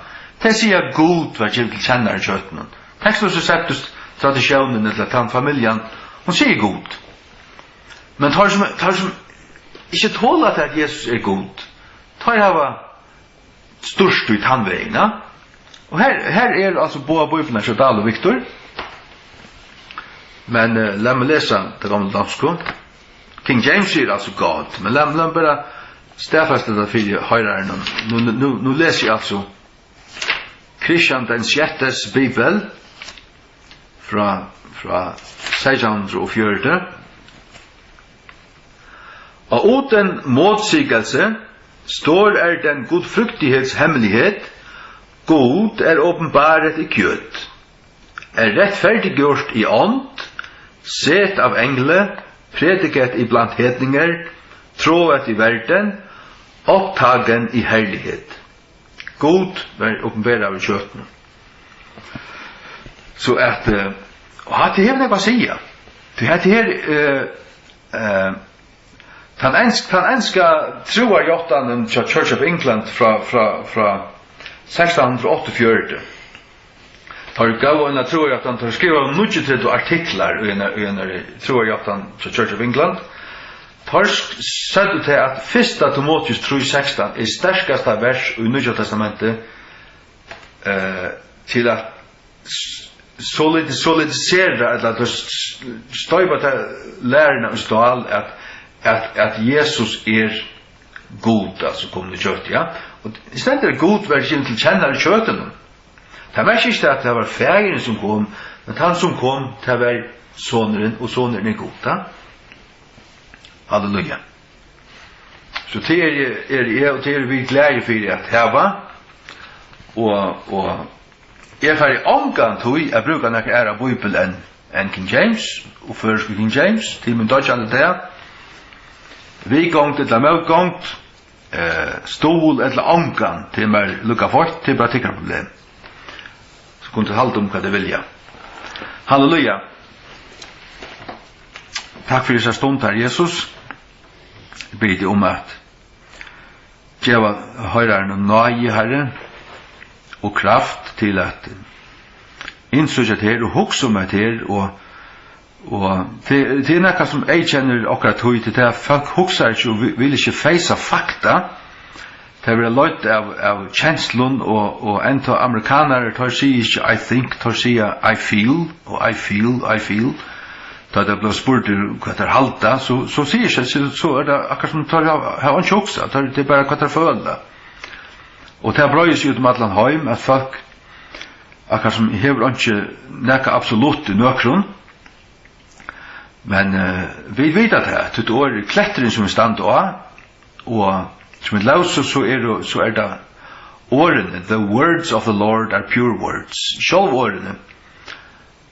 tey siga, Gud var givin til kennara í kjøtinum. Teksturin, traditiónin, ella tann familjan, hon sigur Gud. Men teir sum, teir sum ikki tola tað, at Jesus er Gud, teir hava stýrt í tann vegin, ja. Og her, her er, altso, báðar bíbliurnar hjá Dahl og Victor. Men, eh, lat meg lesa tað gamla donsku. King James sigur, altso, God. Men lat, lat meg bara staðfesta tað fyri hoyrarunum. Nú, nú, nú lesi eg, altso, Christian den sjettes bibel frá, frá seytjan hundrað og fjøruti. Og uden modsigelse står er den gudfrygtighedshemmelighed: Gud er åbenbaret i kød, er retfærdiggjort i ånd, set af engle, prædiket iblandt hedninger, troet i verden, optagen i herlighed. Gud var opinberaður í kjøtinum. So at, eh, og hatta hevur nógv at siga. Tí hatta her, eh, eh, tann ensk-, tann enska trúarjáttanin hjá Church of England frá, frá, frá sekstan hundrað og áttaogfjøruti. Teir góvu eina trúarjáttan, teir skrivaðu níggjuogtretivu artiklar í eina, í einari trúarjáttan hjá Church of England. Teir sk-, søgdu tað, at fyrsta Timoteus trý sekstan er sterkasta vers í Nýggja Testamenti, eh, til at s-, solidi-, solidisera, ella at s-, stoypa ta læruna í stál, at, at, at Jesus er Gud, altso, komin í kjøt, ja. Og stendur, Gud var givin til kennara í kjøtinum. Tað merkir ikki, at tað var Faðirin, sum kom, men tann, sum kom, tað var Sonurin, og Sonurin er Gud, ja. Halleluja. So tað er, er eg, og tað eru vit glaðir fyri at hava. Og, og eg fari ongantíð at brúka nakra aðra bíbel enn, enn King James, og føroysku King James, til mín doyggjandi dag. Viðgongd ella mótgongd, eh, stuðul ella ongan, tað er mær líka feitt, tað er bara tykkara problem. So kunnu tit halda um hvat tit vilja. Halleluja. Takk fyri hesa stund, Harri Jesus. Eg biði teg um at geva hoyrarunum náði, Harri, og kraft til at innsíggja tað her og hugsa um hetta her, og, og tað, tað er nakað, sum eyðkennir okkara tíð, til tað at fólk hugsa ikki og vi-, vil ikki feysa fakta. Tey verða leidd av, av kenslum, og, og enntá amerikanarar, teir siga ikki "I think", teir siga "I feel", og "I feel, I feel". Tá teir blíva spurdir, hvat teir halda, so, so siga ikki, so, so er tað akkurát sum teir hava, hava einki hugsað, teir, tað er bara, hvat teir føla. Og tað breiðir seg út um allan heim, at fólk akkurát sum hevur einki, nakað absolutt í nøkrum. Men, eh, vit vita tað, tí orðið kletturin, sum vit standa á, og sum vit lósu, so eru, so er tað orðini, "The words of the Lord are pure words." Sjálv orðini.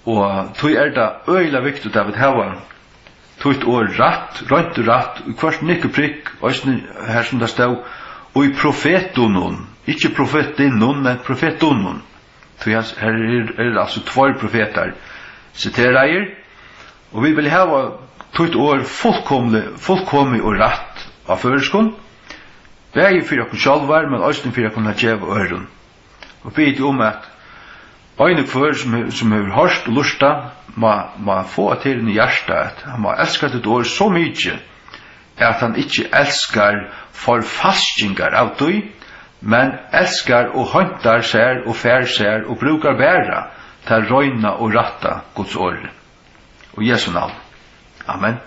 Og tí er tað øgiliga viktigt, at vit hava títt orð rætt, reint og rætt, í hvørt nikk og prikk, eisini har sum tað stóð, "í profetunum", ikki profetinum, men profetunum. Tí her, her er, er altso tveir profetar siteraðir, og vit vilja hava títt orð fullkomli-, fullkomið og rætt á føroyskum, bæði fyri okkum sjálvar, men eisini fyri okkum at geva øðrum. Og biði teg um, at ein og hvør, sum he-, sum hevur hoyrt og lurtað, má, má fáa tað inn í hjartað, at hann má elska títt orð so mikið, at hann ikki elskar forfalskingar av tí, men elskar og heintar sær og fær sær og brúkar bara tað reina og rætta Guds orð. Í Jesu navn. Amen.